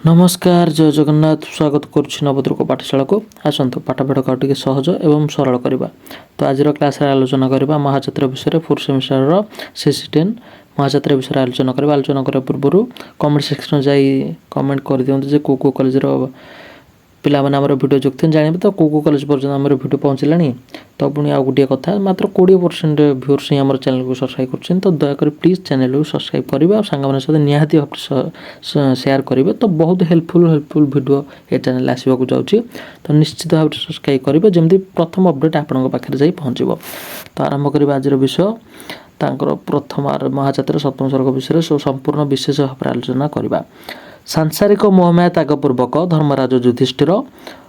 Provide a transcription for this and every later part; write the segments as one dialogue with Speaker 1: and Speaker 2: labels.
Speaker 1: ନମସ୍କାର, ଜୟ ଜଗନ୍ନାଥ। ସ୍ୱାଗତ କରୁଛି ନବଦୁର୍ଗ ପାଠଶାଳାକୁ। ଆସନ୍ତୁ, ପାଠପଢ଼ାକୁ ଆଉ ଟିକେ ସହଜ ଏବଂ ସରଳ କରିବା। ତ ଆଜିର କ୍ଲାସ୍ରେ ଆଲୋଚନା କରିବା ମହାଯାତ୍ରା ବିଷୟରେ। ଫୋର୍ଥ ସେମିଷ୍ଟାରର CC 10 ମହାଯାତ୍ରା ବିଷୟରେ ଆଲୋଚନା କରିବା। ଆଲୋଚନା କରିବା ପୂର୍ବରୁ କମେଣ୍ଟ ସେକ୍ସନ୍ ଯାଇ କମେଣ୍ଟ କରିଦିଅନ୍ତୁ ଯେ କେଉଁ କେଉଁ କଲେଜର ପିଲାମାନେ ଆମର ଭିଡ଼ିଓ ଦେଖୁଛନ୍ତି। ଜାଣିବେ ତ କେଉଁ କେଉଁ କଲେଜ ପର୍ଯ୍ୟନ୍ତ ଆମର ଭିଡ଼ିଓ ପହଞ୍ଚିଲାଣି। ତ ପୁଣି ଆଉ ଗୋଟିଏ କଥା, ମାତ୍ର 20% ଭିଉର୍ସ ହିଁ ଆମର ଚ୍ୟାନେଲକୁ ସବସ୍କ୍ରାଇବ୍ କରୁଛନ୍ତି। ତ ଦୟାକରି ପ୍ଲିଜ୍ ଚ୍ୟାନେଲକୁ ସବସ୍କ୍ରାଇବ୍ କରିବେ ଆଉ ସାଙ୍ଗମାନଙ୍କ ସହିତ ନିହାତି ଭାବରେ ସେୟାର କରିବେ। ତ ବହୁତ ହେଲ୍ପଫୁଲ୍ ହେଲ୍ପଫୁଲ୍ ଭିଡ଼ିଓ ଏ ଚ୍ୟାନେଲରେ ଆସିବାକୁ ଯାଉଛି। ତ ନିଶ୍ଚିତ ଭାବରେ ସବସ୍କ୍ରାଇବ୍ କରିବେ, ଯେମିତି ପ୍ରଥମ ଅପଡ଼େଟ୍ ଆପଣଙ୍କ ପାଖରେ ଯାଇ ପହଞ୍ଚିବ। ତ ଆରମ୍ଭ କରିବା ଆଜିର ବିଷୟ। ତାଙ୍କର ପ୍ରଥମ ମହାଯାତ୍ରା ସପ୍ତମ ସର୍ଗ ବିଷୟରେ ସବୁ ସମ୍ପୂର୍ଣ୍ଣ ବିଶେଷ ଭାବରେ ଆଲୋଚନା କରିବା। ସାଂସାରିକ ମୋହମାୟା ତ୍ୟାଗପୂର୍ବକ ଧର୍ମରାଜ ଯୁଧିଷ୍ଠିର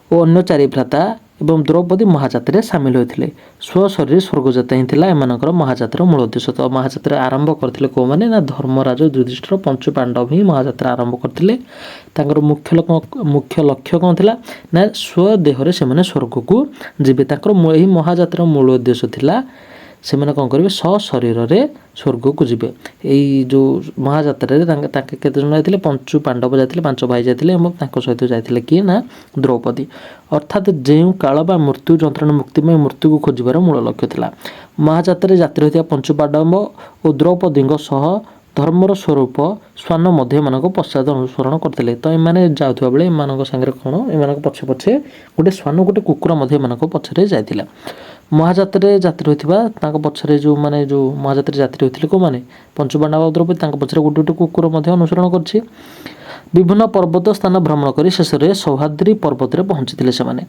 Speaker 1: ଓ ଅନ୍ୟ ଚାରି ଭ୍ରାତା ଏବଂ ଦ୍ରୌପଦୀ ମହାଯାତ୍ରାରେ ସାମିଲ ହୋଇଥିଲେ। ସ୍ୱଶରୀରରେ ସ୍ୱର୍ଗଯାତ୍ରା ହିଁ ଥିଲା ଏମାନଙ୍କର ମହାଯାତ୍ରାର ମୂଳ ଉଦ୍ଦେଶ୍ୟ। ତ ମହାଯାତ୍ରା ଆରମ୍ଭ କରିଥିଲେ କେଉଁମାନେ ନା ଧର୍ମରାଜ ଯୁଧିଷ୍ଠିର, ପଞ୍ଚୁ ପାଣ୍ଡବ ହିଁ ମହାଯାତ୍ରା ଆରମ୍ଭ କରିଥିଲେ। ତାଙ୍କର ମୁଖ୍ୟ ଲକ୍ଷ୍ୟ କ'ଣ ଥିଲା ନା ସ୍ୱଦେହରେ ସେମାନେ ସ୍ୱର୍ଗକୁ ଯିବେ। ତାଙ୍କର ଏହି ମହାଯାତ୍ରାର ମୂଳ ଉଦ୍ଦେଶ୍ୟ ଥିଲା ସେମାନେ କ'ଣ କରିବେ, ସଶରୀରରେ ସ୍ୱର୍ଗକୁ ଯିବେ। ଏଇ ଯେଉଁ ମହାଯାତ୍ରାରେ ତାଙ୍କେ କେତେ ଜଣ ଯାଇଥିଲେ? ପଞ୍ଚୁ ପାଣ୍ଡବ ଯାଇଥିଲେ, ପାଞ୍ଚ ଭାଇ ଯାଇଥିଲେ ଏବଂ ତାଙ୍କ ସହିତ ଯାଇଥିଲେ କିଏ ନା ଦ୍ରୌପଦୀ। ଅର୍ଥାତ୍ ଯେଉଁ କାଳ ବା ମୃତ୍ୟୁ ଯନ୍ତ୍ରଣା ମୁକ୍ତି ପାଇଁ ମୃତ୍ୟୁକୁ ଖୋଜିବାର ମୂଳ ଲକ୍ଷ୍ୟ ଥିଲା। ମହାଯାତ୍ରାରେ ଯାତ୍ରୀ ହୋଇଥିବା ପଞ୍ଚୁ ପାଣ୍ଡବ ଓ ଦ୍ରୌପଦୀଙ୍କ ସହ ଧର୍ମର ସ୍ୱରୂପ ଶ୍ୱାନ ମଧ୍ୟ ଏମାନଙ୍କ ପଶ୍ଚାତ ଅନୁସରଣ କରିଥିଲେ। ତ ଏମାନେ ଯାଉଥିବା ବେଳେ ଏମାନଙ୍କ ସାଙ୍ଗରେ କ'ଣ, ଏମାନଙ୍କ ପଛେ ପଛେ ଗୋଟେ ଶ୍ୱାନ, ଗୋଟେ କୁକୁର ମଧ୍ୟ ଏମାନଙ୍କ ପଛରେ ଯାଇଥିଲା। ମହାଯାତ୍ରାରେ ଯାତ୍ରୀ ହୋଇଥିବା ତାଙ୍କ ପଛରେ ଯେଉଁମାନେ, ଯେଉଁ ମହାଯାତ୍ରାରେ ଯାତ୍ରୀ ହୋଇଥିଲେ କେଉଁମାନେ, ପଞ୍ଚୁପାଣ୍ଡବ, ଦ୍ରୌପଦୀ, ତାଙ୍କ ପଛରେ ଗୋଟେ ଗୋଟେ କୁକୁର ମଧ୍ୟ ଅନୁସରଣ କରିଛି। ବିଭିନ୍ନ ପର୍ବତ ସ୍ଥାନ ଭ୍ରମଣ କରି ଶେଷରେ ସହ୍ୟାଦ୍ରି ପର୍ବତରେ ପହଞ୍ଚିଥିଲେ ସେମାନେ।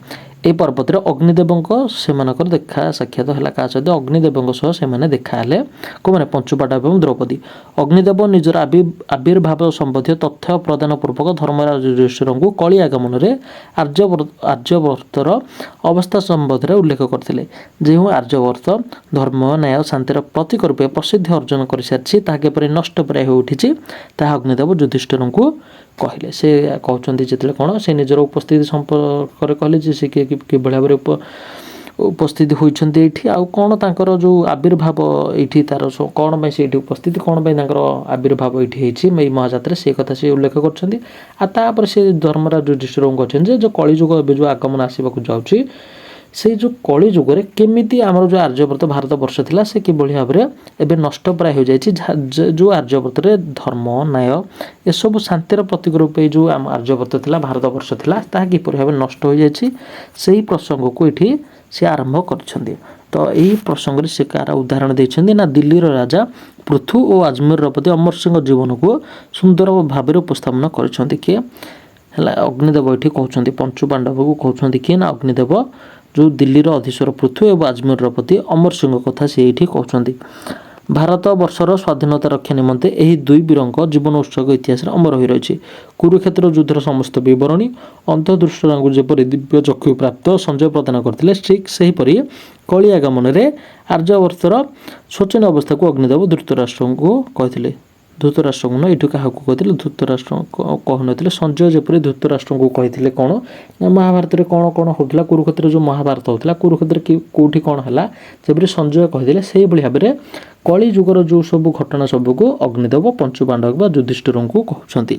Speaker 1: ଏହି ପର୍ବତରେ ଅଗ୍ନିଦେବଙ୍କ ସେମାନଙ୍କର ଦେଖା ସାକ୍ଷାତ ହେଲା। କାହା ସହିତ? ଅଗ୍ନିଦେବଙ୍କ ସହ ସେମାନେ ଦେଖା ହେଲେ। କେଉଁମାନେ? ପଞ୍ଚୁପାଣ୍ଡବ ଏବଂ ଦ୍ରୌପଦୀ। ଅଗ୍ନିଦେବ ନିଜର ଆବିର୍ଭାବ ସମ୍ବନ୍ଧୀୟ ତଥ୍ୟ ପ୍ରଦାନ ପୂର୍ବକ ଧର୍ମରାଜ ଯୁଧିଷ୍ଠିରଙ୍କୁ କଳି ଆଗମନରେ ଆର୍ଯ୍ୟବ୍ରତର ଅବସ୍ଥା ସମ୍ବନ୍ଧରେ ଉଲ୍ଲେଖ କରିଥିଲେ। ଯେଉଁ ଆର୍ଯ୍ୟବ୍ରତ ଧର୍ମ, ନ୍ୟାୟ, ଶାନ୍ତିର ପ୍ରତୀକ ରୂପେ ପ୍ରସିଦ୍ଧି ଅର୍ଜନ କରିସାରିଛି, ତାହା କିପରି ନଷ୍ଟ ପ୍ରାୟ ହୋଇଉଠିଛି, ତାହା ଅଗ୍ନିଦେବ ଯୁଧିଷ୍ଠିରଙ୍କୁ କହିଲେ। ସେ କହୁଛନ୍ତି ଯେତେବେଳେ କ'ଣ, ସେ ନିଜର ଉପସ୍ଥିତି ସମ୍ପର୍କରେ କହିଲେ ଯେ ସେ କିଏ, କିଭଳି ଭାବରେ ଉପସ୍ଥିତି ହୋଇଛନ୍ତି ଏଇଠି ଆଉ କ'ଣ ତାଙ୍କର ଯେଉଁ ଆବିର୍ଭାବ ଏଇଠି ତାର କ'ଣ ପାଇଁ ସେ ଏଇଠି ଉପସ୍ଥିତି, କ'ଣ ପାଇଁ ତାଙ୍କର ଆବିର୍ଭାବ ଏଇଠି ହେଇଛି ଏଇ ମହାଯାତ୍ରାରେ, ସେ କଥା ସେ ଉଲ୍ଲେଖ କରିଛନ୍ତି। ଆଉ ତାପରେ ସେ ଧର୍ମରାଜ ଯୁଧିଷ୍ଠିରଙ୍କୁ କହିଛନ୍ତି ଯେ ଯେଉଁ କଳିଯୁଗ ଏବେ ଯେଉଁ ଆଗମନ ଆସିବାକୁ ଯାଉଛି, ସେଇ ଯେଉଁ କଳିଯୁଗରେ କେମିତି ଆମର ଯେଉଁ ଆର୍ଯ୍ୟବ୍ରତ ଭାରତ ବର୍ଷ ଥିଲା, ସେ କିଭଳି ଭାବରେ ଏବେ ନଷ୍ଟ ପ୍ରାୟ ହୋଇଯାଇଛି। ଯେଉଁ ଆର୍ଯ୍ୟବ୍ରତରେ ଧର୍ମ, ନ୍ୟାୟ ଏସବୁ ଶାନ୍ତିର ପ୍ରତୀକ ରୂପେ ଯେଉଁ ଆମ ଆର୍ଯ୍ୟବ୍ରତ ଥିଲା, ଭାରତ ବର୍ଷ ଥିଲା, ତାହା କିପରି ଭାବେ ନଷ୍ଟ ହୋଇଯାଇଛି, ସେହି ପ୍ରସଙ୍ଗକୁ ଏଠି ସେ ଆରମ୍ଭ କରିଛନ୍ତି। ତ ଏହି ପ୍ରସଙ୍ଗରେ ସେ କାହାର ଉଦାହରଣ ଦେଇଛନ୍ତି ନା ଦିଲ୍ଲୀର ରାଜା ପୃଥୁ ଓ ଆଜମେରର ପତି ଅମର ସିଂହ ଜୀବନକୁ ସୁନ୍ଦର ଭାବରେ ଉପସ୍ଥାପନ କରିଛନ୍ତି। କିଏ ହେଲା? ଅଗ୍ନିଦେବ ଏଠି କହୁଛନ୍ତି, ପଞ୍ଚୁ ପାଣ୍ଡବକୁ କହୁଛନ୍ତି। କିଏ ନା ଅଗ୍ନିଦେବ, ଯେଉଁ ଦିଲ୍ଲୀର ଅଧୀଶ୍ୱର ପୃଥୁ ଏବଂ ଆଜମେରର ପତି ଅମର ସିଂହ କଥା ସେ ଏଇଠି କହୁଛନ୍ତି। ଭାରତ ବର୍ଷର ସ୍ୱାଧୀନତା ରକ୍ଷା ନିମନ୍ତେ ଏହି ଦୁଇ ବୀରଙ୍କ ଜୀବନ ଉତ୍ସର୍ଗ ଇତିହାସରେ ଅମର ହୋଇ ରହିଛି। କୁରୁକ୍ଷେତ୍ର ଯୁଦ୍ଧର ସମସ୍ତ ବିବରଣୀ ଅନ୍ତଃଦୃଷ୍ଟଙ୍କୁ ଯେପରି ଦିବ୍ୟ ଚକ୍ଷୁ ପ୍ରାପ୍ତ ସଞ୍ଜୟ ପ୍ରଦାନ କରିଥିଲେ, ଠିକ୍ ସେହିପରି କଳି ଆଗମନରେ ଆର୍ଯ୍ୟବର୍ତ୍ତର ଶୋଚନୀୟ ଅବସ୍ଥାକୁ ଅଗ୍ନିଦେବ ଧୃତରାଷ୍ଟ୍ରଙ୍କୁ କହିଥିଲେ। ଧୃତରାଷ୍ଟ୍ରଙ୍କୁ ନୁହଁ, ଏଇଠୁ କାହାକୁ କହିଥିଲେ? ଧୃତରାଷ୍ଟ୍ର କହୁନଥିଲେ। ସଞ୍ଜୟ ଯେପରି ଧୃତରାଷ୍ଟ୍ରଙ୍କୁ କହିଥିଲେ କ'ଣ ନା ମହାଭାରତରେ କ'ଣ କ'ଣ ହେଉଥିଲା, କୁରୁକ୍ଷେତ୍ରରେ ଯେଉଁ ମହାଭାରତ ହେଉଥିଲା, କୁରୁକ୍ଷେତ୍ରରେ କେଉଁଠି କ'ଣ ହେଲା, ଯେପରି ସଞ୍ଜୟ କହିଥିଲେ, ସେଇଭଳି ଭାବରେ କଳି ଯୁଗର ଯେଉଁ ସବୁ ଘଟଣା ସବୁକୁ ଅଗ୍ନିଦେବ ପଞ୍ଚୁପାଣ୍ଡବ ବା ଯୁଧିଷ୍ଠିରଙ୍କୁ କହୁଛନ୍ତି।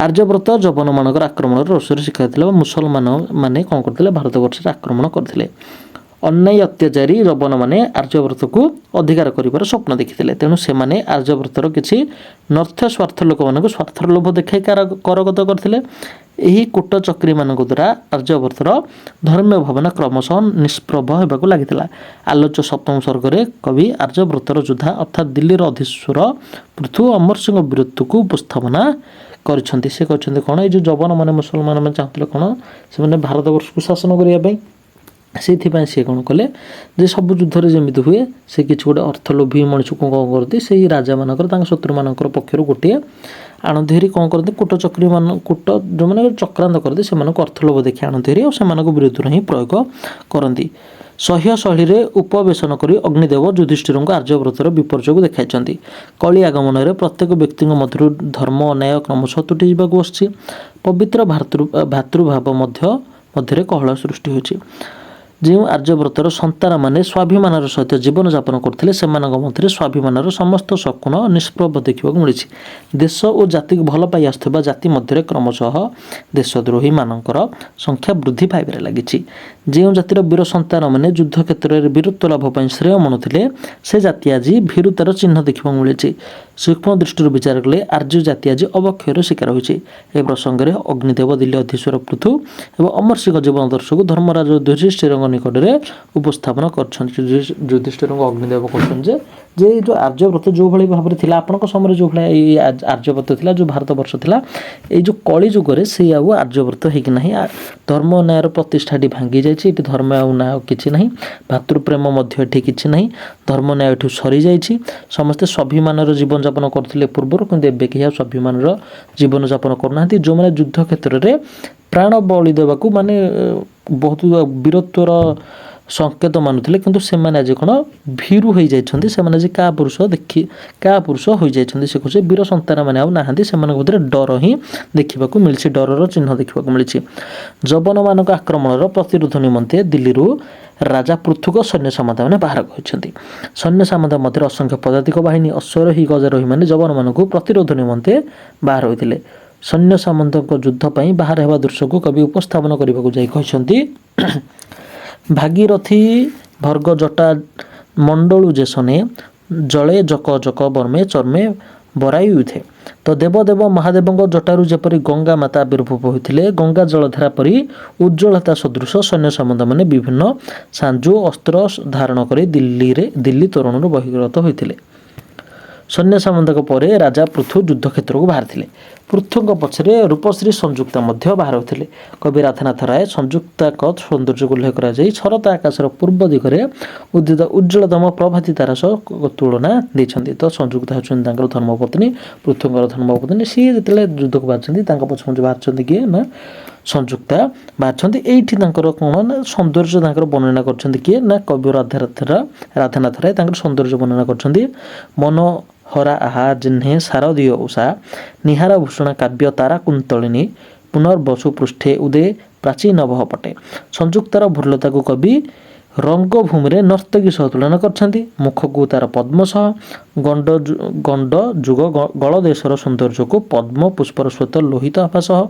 Speaker 1: ଆର୍ଯ୍ୟବ୍ରତ ଯବନମାନଙ୍କର ଆକ୍ରମଣର ରୋଷର ଶିକାର ଥିଲା ବା ମୁସଲମାନ ମାନେ କ'ଣ କରିଥିଲେ? ଭାରତବର୍ଷରେ ଆକ୍ରମଣ କରିଥିଲେ। ଅନ୍ୟାୟ ଅତ୍ୟାଚାରୀ ଯବନମାନେ ଆର୍ଯ୍ୟବ୍ରତକୁ ଅଧିକାର କରିବାର ସ୍ୱପ୍ନ ଦେଖିଥିଲେ। ତେଣୁ ସେମାନେ ଆର୍ଯ୍ୟବ୍ରତର କିଛି ନର୍ଥ ସ୍ୱାର୍ଥ ଲୋକମାନଙ୍କୁ ସ୍ୱାର୍ଥର ଲୋଭ ଦେଖାଇ କରଗତ କରିଥିଲେ। ଏହି କୂଟ ଚକ୍ରୀମାନଙ୍କ ଦ୍ୱାରା ଆର୍ଯ୍ୟବ୍ରତର ଧର୍ମୀୟ ଭାବନା କ୍ରମଶଃ ନିଷ୍ପ୍ରଭ ହେବାକୁ ଲାଗିଥିଲା। ଆଲୋଚ୍ୟ ସପ୍ତମ ସର୍ଗରେ କବି ଆର୍ଯ୍ୟବ୍ରତର ଯୋଦ୍ଧା ଅର୍ଥାତ୍ ଦିଲ୍ଲୀର ଅଧୀଶ୍ୱର ପୃଥୁ ଅମର ସିଂହ ବୀରତ୍ୱକୁ ଉପସ୍ଥାପନା କରିଛନ୍ତି। ସେ କହିଛନ୍ତି କ'ଣ, ଏଇ ଯେଉଁ ଯବନମାନେ, ମୁସଲମାନମାନେ ଚାହୁଁଥିଲେ କ'ଣ, ସେମାନେ ଭାରତବର୍ଷକୁ ଶାସନ କରିବା ପାଇଁ। ସେଇଥିପାଇଁ ସିଏ କ'ଣ କଲେ ଯେ ସବୁ ଯୁଦ୍ଧରେ ଯେମିତି ହୁଏ, ସେ କିଛି ଗୋଟେ ଅର୍ଥ ଲୋଭୀ ମଣିଷକୁ କ'ଣ କରନ୍ତି, ସେଇ ରାଜାମାନଙ୍କର, ତାଙ୍କ ଶତ୍ରୁମାନଙ୍କର ପକ୍ଷରୁ ଗୋଟିଏ ଆଣନ୍ତି ହେରି। କ'ଣ କରନ୍ତି? କୂଟ ଚକ୍ରୀମାନ, କୂଟ ଯେଉଁମାନେ ଚକ୍ରାନ୍ତ କରନ୍ତି, ସେମାନଙ୍କୁ ଅର୍ଥ ଲୋଭ ଦେଖି ଆଣନ୍ତି ହେରି ଆଉ ସେମାନଙ୍କ ବିରୁଦ୍ଧରେ ହିଁ ପ୍ରୟୋଗ କରନ୍ତି। ସହ୍ୟ ଶୈଳୀରେ ଉପବେଶନ କରି ଅଗ୍ନିଦେବ ଯୁଧିଷ୍ଠିରଙ୍କୁ ଆର୍ଯ୍ୟବ୍ରତର ବିପର୍ଯ୍ୟୟକୁ ଦେଖାଇଛନ୍ତି। କଳି ଆଗମନରେ ପ୍ରତ୍ୟେକ ବ୍ୟକ୍ତିଙ୍କ ମଧ୍ୟରୁ ଧର୍ମ, ନ୍ୟାୟ କ୍ରମଶଃ ତୁଟିଯିବାକୁ ବସିଛି। ପବିତ୍ର ଭ୍ରାତୃଭାବ ମଧ୍ୟରେ କଳହ ସୃଷ୍ଟି ହୋଇଛି। ଯେଉଁ ଆର୍ଯ୍ୟବ୍ରତର ସନ୍ତାନମାନେ ସ୍ୱାଭିମାନର ସହିତ ଜୀବନଯାପନ କରୁଥିଲେ, ସେମାନଙ୍କ ମଧ୍ୟରେ ସ୍ୱାଭିମାନର ସମସ୍ତ ଶକୁନ ନିଷ୍ପ୍ରଭ ଦେଖିବାକୁ ମିଳିଛି। ଦେଶ ଓ ଜାତିକୁ ଭଲ ପାଇ ଆସୁଥିବା ଜାତି ମଧ୍ୟରେ କ୍ରମଶଃ ଦେଶଦ୍ରୋହୀମାନଙ୍କର ସଂଖ୍ୟା ବୃଦ୍ଧି ପାଇବାରେ ଲାଗିଛି। ଯେଉଁ ଜାତିର ବୀର ସନ୍ତାନମାନେ ଯୁଦ୍ଧ କ୍ଷେତ୍ରରେ ବୀରତ୍ୱ ଲାଭ ପାଇଁ ଶ୍ରେୟ ମଣୁଥିଲେ, ସେ ଜାତି ଆଜି ଭୀରୁତାର ଚିହ୍ନ ଦେଖିବାକୁ ମିଳିଛି। ସୂକ୍ଷ୍ମ ଦୃଷ୍ଟିରୁ ବିଚାର କଲେ ଆର୍ଯ୍ୟ ଜାତି ଆଜି ଅବକ୍ଷୟର ଶିକାର ହୋଇଛି। ଏ ପ୍ରସଙ୍ଗରେ ଅଗ୍ନିଦେବ ଦିଲ୍ଲୀ ଅଧୀଶ୍ୱର ପୃଥୁ ଏବଂ ଅମର ସିଂହ ଜୀବନ ଦର୍ଶକୁ ଧର୍ମରାଜ ଯୁଧିଷ୍ଠିରଙ୍କ ନିକଟରେ ଉପସ୍ଥାପନ କରିଛନ୍ତି। ଯୁଧିଷ୍ଠିରଙ୍କୁ ଅଗ୍ନିଦେବ କହୁଛନ୍ତି ଯେ ଏଇ ଯେଉଁ ଆର୍ଯ୍ୟବ୍ରତ ଯେଉଁଭଳି ଭାବରେ ଥିଲା, ଆପଣଙ୍କ ସମୟରେ ଯେଉଁଭଳିଆ ଏଇ ଆର୍ଯ୍ୟବ୍ରତ ଥିଲା, ଯେଉଁ ଭାରତବର୍ଷ ଥିଲା, ଏଇ ଯେଉଁ କଳି ଯୁଗରେ ସେଇ ଆଉ ଆର୍ଯ୍ୟବ୍ରତ ହେଇକି ନାହିଁ। ଧର୍ମ ନ୍ୟାୟର ପ୍ରତିଷ୍ଠା ଏଠି ଭାଙ୍ଗି ଯାଇଛି। ଏଠି ଧର୍ମ ଆଉ ନା ଆଉ କିଛି ନାହିଁ। ଭାତୃପ୍ରେମ ମଧ୍ୟ ଏଠି କିଛି ନାହିଁ। ଧର୍ମ ନ୍ୟାୟ ଏଠୁ ସରିଯାଇଛି। ସମସ୍ତେ ସ୍ୱାଭିମାନର ଜୀବନଯାପନ କରୁଥିଲେ ପୂର୍ବରୁ, କିନ୍ତୁ ଏବେ କେହି ଆଉ ସ୍ୱାଭିମାନର ଜୀବନଯାପନ କରୁନାହାନ୍ତି। ଯେଉଁମାନେ ଯୁଦ୍ଧ କ୍ଷେତ୍ରରେ ପ୍ରାଣ ବଳି ଦେବାକୁ ମାନେ ବହୁତ ବୀରତ୍ୱର ସଂକେତ ମାନୁଥିଲେ, କିନ୍ତୁ ସେମାନେ ଆଜି କ'ଣ ଭୀରୁ ହୋଇଯାଇଛନ୍ତି। ସେମାନେ ଆଜି କା ପୁରୁଷ ଦେଖି କା ପୁରୁଷ ହୋଇଯାଇଛନ୍ତି। ସେ କହୁଛି ବୀର ସନ୍ତାନମାନେ ଆଉ ନାହାନ୍ତି। ସେମାନଙ୍କ ଭିତରେ ଡର ହିଁ ଦେଖିବାକୁ ମିଳିଛି, ଡରର ଚିହ୍ନ ଦେଖିବାକୁ ମିଳିଛି। ଯବନମାନଙ୍କ ଆକ୍ରମଣର ପ୍ରତିରୋଧ ନିମନ୍ତେ ଦିଲ୍ଲୀରୁ ରାଜା ପୃଥୁକ ସୈନ୍ୟ ସାମନ୍ତମାନେ ବାହାର ହୋଇଛନ୍ତି। ସୈନ୍ୟ ସାମନ୍ତ ମଧ୍ୟରେ ଅସଂଖ୍ୟ ପଦାତିକ ବାହିନୀ, ଅଶ୍ୱରୋହୀ, ଗଜାରୋହୀମାନେ ଯବନମାନଙ୍କୁ ପ୍ରତିରୋଧ ନିମନ୍ତେ ବାହାର ହୋଇଥିଲେ। ସୈନ୍ୟ ସାମନ୍ତଙ୍କ ଯୁଦ୍ଧ ପାଇଁ ବାହାର ହେବା ଦୃଶ୍ୟକୁ କବି ଉପସ୍ଥାପନ କରିବାକୁ ଯାଇ କହିଛନ୍ତି, ଭାଗୀରଥୀ ଭର୍ଗ ଜଟା ମଣ୍ଡଳୁ ଯେସନେ ଜଳେ ଜକ ଜକ ବର୍ମେ ଚର୍ମେ ବରାଇ ଉଠେ। ତ ଦେବଦେବ ମହାଦେବଙ୍କ ଜଟାରୁ ଯେପରି ଗଙ୍ଗା ମାତା ଆବିର୍ଭୂତ ହୋଇଥିଲେ, ଗଙ୍ଗା ଜଳଧାରା ପରି ଉଜ୍ଜ୍ୱଳତା ସଦୃଶ ସୈନ୍ୟ ସାମନ୍ତମାନେ ବିଭିନ୍ନ ସାଞ୍ଜୁ ଅସ୍ତ୍ର ଧାରଣ କରି ଦିଲ୍ଲୀ ତୋରଣରୁ ବହିର୍ଗତ ହୋଇଥିଲେ। ସୈନ୍ୟ ସାମନ୍ତଙ୍କ ପରେ ରାଜା ପୃଥୁ ଯୁଦ୍ଧ କ୍ଷେତ୍ରକୁ ବାହାରିଥିଲେ। ପୃଥୁଙ୍କ ପଛରେ ରୂପଶ୍ରୀ ସଂଯୁକ୍ତା ମଧ୍ୟ ବାହାର ହୋଇଥିଲେ। କବି ରାଧାନାଥ ରାୟ ସଂଯୁକ୍ତାଙ୍କ ସୌନ୍ଦର୍ଯ୍ୟକୁ ଉଲ୍ଲେଖ କରାଯାଇ ଶରତ ଆକାଶର ପୂର୍ବ ଦିଗରେ ଉଦିତ ଉଜ୍ଜ୍ୱଳତମ ପ୍ରଭାତୀ ତାରା ସହ ତୁଳନା ଦେଇଛନ୍ତି। ତ ସଂଯୁକ୍ତା ହେଉଛନ୍ତି ତାଙ୍କର ଧର୍ମପତ୍ନୀ, ପୃଥୁଙ୍କର ଧର୍ମପତ୍ନୀ। ସିଏ ଯେତେବେଳେ ଯୁଦ୍ଧକୁ ବାହାରିଛନ୍ତି, ତାଙ୍କ ପଛ ପଛେ ବାହାରିଛନ୍ତି କିଏ ନା ସଂଯୁକ୍ତା ବାହାରିଛନ୍ତି। ଏଇଠି ତାଙ୍କର କ'ଣ ନା ସୌନ୍ଦର୍ଯ୍ୟ ତାଙ୍କର ବର୍ଣ୍ଣନା କରିଛନ୍ତି କିଏ ନା କବି ରାଧାନାଥ ରାୟ ତାଙ୍କର ସୌନ୍ଦର୍ଯ୍ୟ ବର୍ଣ୍ଣନା କରିଛନ୍ତି। ମନୋହରା ଆହା ଜିହ୍ନେ ଶାରଦୀୟ ଉଷା ନିହାର ଭୂଷଣ କାବ୍ୟ ତାରା କୁନ୍ତଳିନୀ ପୁନର୍ବସୁ ପୃଷ୍ଠେ ଉଦେ ପ୍ରାଚୀନ ବହ ପଟେ। ସଂଯୁକ୍ତାର ଭ୍ରୂଲତାକୁ କବି ରଙ୍ଗଭୂମିରେ ନର୍ତ୍ତକୀ ସହ ତୁଳନା କରିଛନ୍ତି। ମୁଖକୁ ତାର ପଦ୍ମ ସହ, ଗଣ୍ଡ ଯୁଗ ଗଳଦେଶର ସୌନ୍ଦର୍ଯ୍ୟକୁ ପଦ୍ମ ପୁଷ୍ପର ଶ୍ୱେତ ଲୋହିତ ଆଭା ସହ,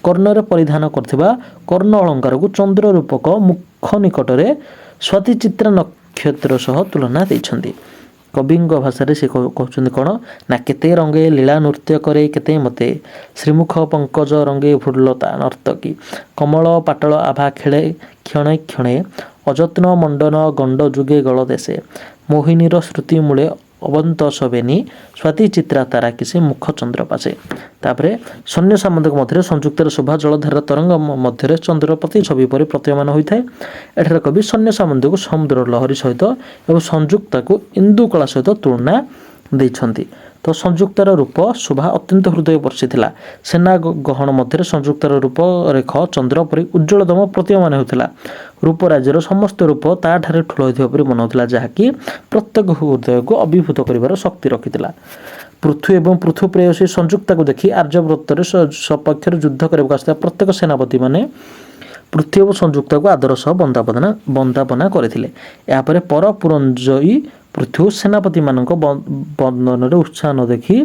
Speaker 1: କର୍ଣ୍ଣରେ ପରିଧାନ କରିଥିବା କର୍ଣ୍ଣ ଅଳଙ୍କାରକୁ ଚନ୍ଦ୍ର ରୂପକ ମୁଖ ନିକଟରେ ସ୍ୱାତିଚିତ୍ରା ନକ୍ଷତ୍ର ସହ ତୁଳନା ଦେଇଛନ୍ତି। କବିଙ୍କ ଭାଷାରେ ସେ କହୁଛନ୍ତି କ'ଣ ନା କେତେ ରଙ୍ଗେ ଲୀଳା ନୃତ୍ୟ କରେ କେତେ ମତେ ଶ୍ରୀମୁଖ ପଙ୍କଜ ରଙ୍ଗେ ଭ୍ରୂଲତା ନର୍ତ୍ତକୀ କମଳ ପାଟଳ ଆଭା ଖେଳେ କ୍ଷଣେ କ୍ଷଣେ ଅଯତ୍ନ ମଣ୍ଡନ ଗଣ୍ଡ ଯୁଗେ ଗଳ ଦେଶେ ମୋହିନୀର ଶ୍ରୁତି ମୂଳେ ଅବନ୍ତ ସବେନି ସ୍ୱାତି ଚିତ୍ରା ତାରା କିସେ ମୁଖ ଚନ୍ଦ୍ର ପାଶେ। ତାପରେ ସୈନ୍ୟ ସାମନ୍ତଙ୍କ ମଧ୍ୟରେ ସଂଯୁକ୍ତର ଶୋଭା ଜଳଧାର ତରଙ୍ଗ ମଧ୍ୟରେ ଚନ୍ଦ୍ରପତି ଛବି ପରି ପ୍ରତୀୟମାନ ହୋଇଥାଏ। ଏଠାରେ କବି ସୈନ୍ୟ ସାମନ୍ତକୁ ସମୁଦ୍ର ଲହରୀ ସହିତ ଏବଂ ସଂଯୁକ୍ତାକୁ ଇନ୍ଦୁକଳା ସହିତ ତୁଳନା ଦେଇଛନ୍ତି। ତ ସଂଯୁକ୍ତାର ରୂପ ଶୋଭା ଅତ୍ୟନ୍ତ ହୃଦୟସ୍ପର୍ଶୀ ଥିଲା। ସେନା ଗହଣ ମଧ୍ୟରେ ସଂଯୁକ୍ତାର ରୂପ ରେଖ ଚନ୍ଦ୍ର ପରି ଉଜ୍ଜ୍ୱଳତମ ପ୍ରତୀୟମାନ ହେଉଥିଲା। ରୂପ ରାଜ୍ୟର ସମସ୍ତ ରୂପ ତାଠାରେ ଠୁଳ ହୋଇଥିବା ପରି ମନେ ହେଉଥିଲା, ଯାହାକି ପ୍ରତ୍ୟେକ ହୃଦୟକୁ ଅଭିଭୂତ କରିବାର ଶକ୍ତି ରଖିଥିଲା। ପୃଥୁ ଏବଂ ପୃଥୁ ପ୍ରେୟସୀ ସଂଯୁକ୍ତାକୁ ଦେଖି ଆର୍ଯ୍ୟବ୍ରତରେ ସପକ୍ଷରେ ଯୁଦ୍ଧ କରିବାକୁ ଆସିଥିବା ପ୍ରତ୍ୟେକ ସେନାପତିମାନେ ପୃଥ୍ୱୀ ଏବଂ ସଂଯୁକ୍ତାକୁ ଆଦର ସହ ବନ୍ଦାପନା କରିଥିଲେ। ଏହାପରେ ପର ପୁରଞ୍ଜୟୀ ପୃଥୁ ସେନାପତିମାନଙ୍କ ବନ୍ଦନରେ ଉତ୍ସାହ ନ ଦେଖି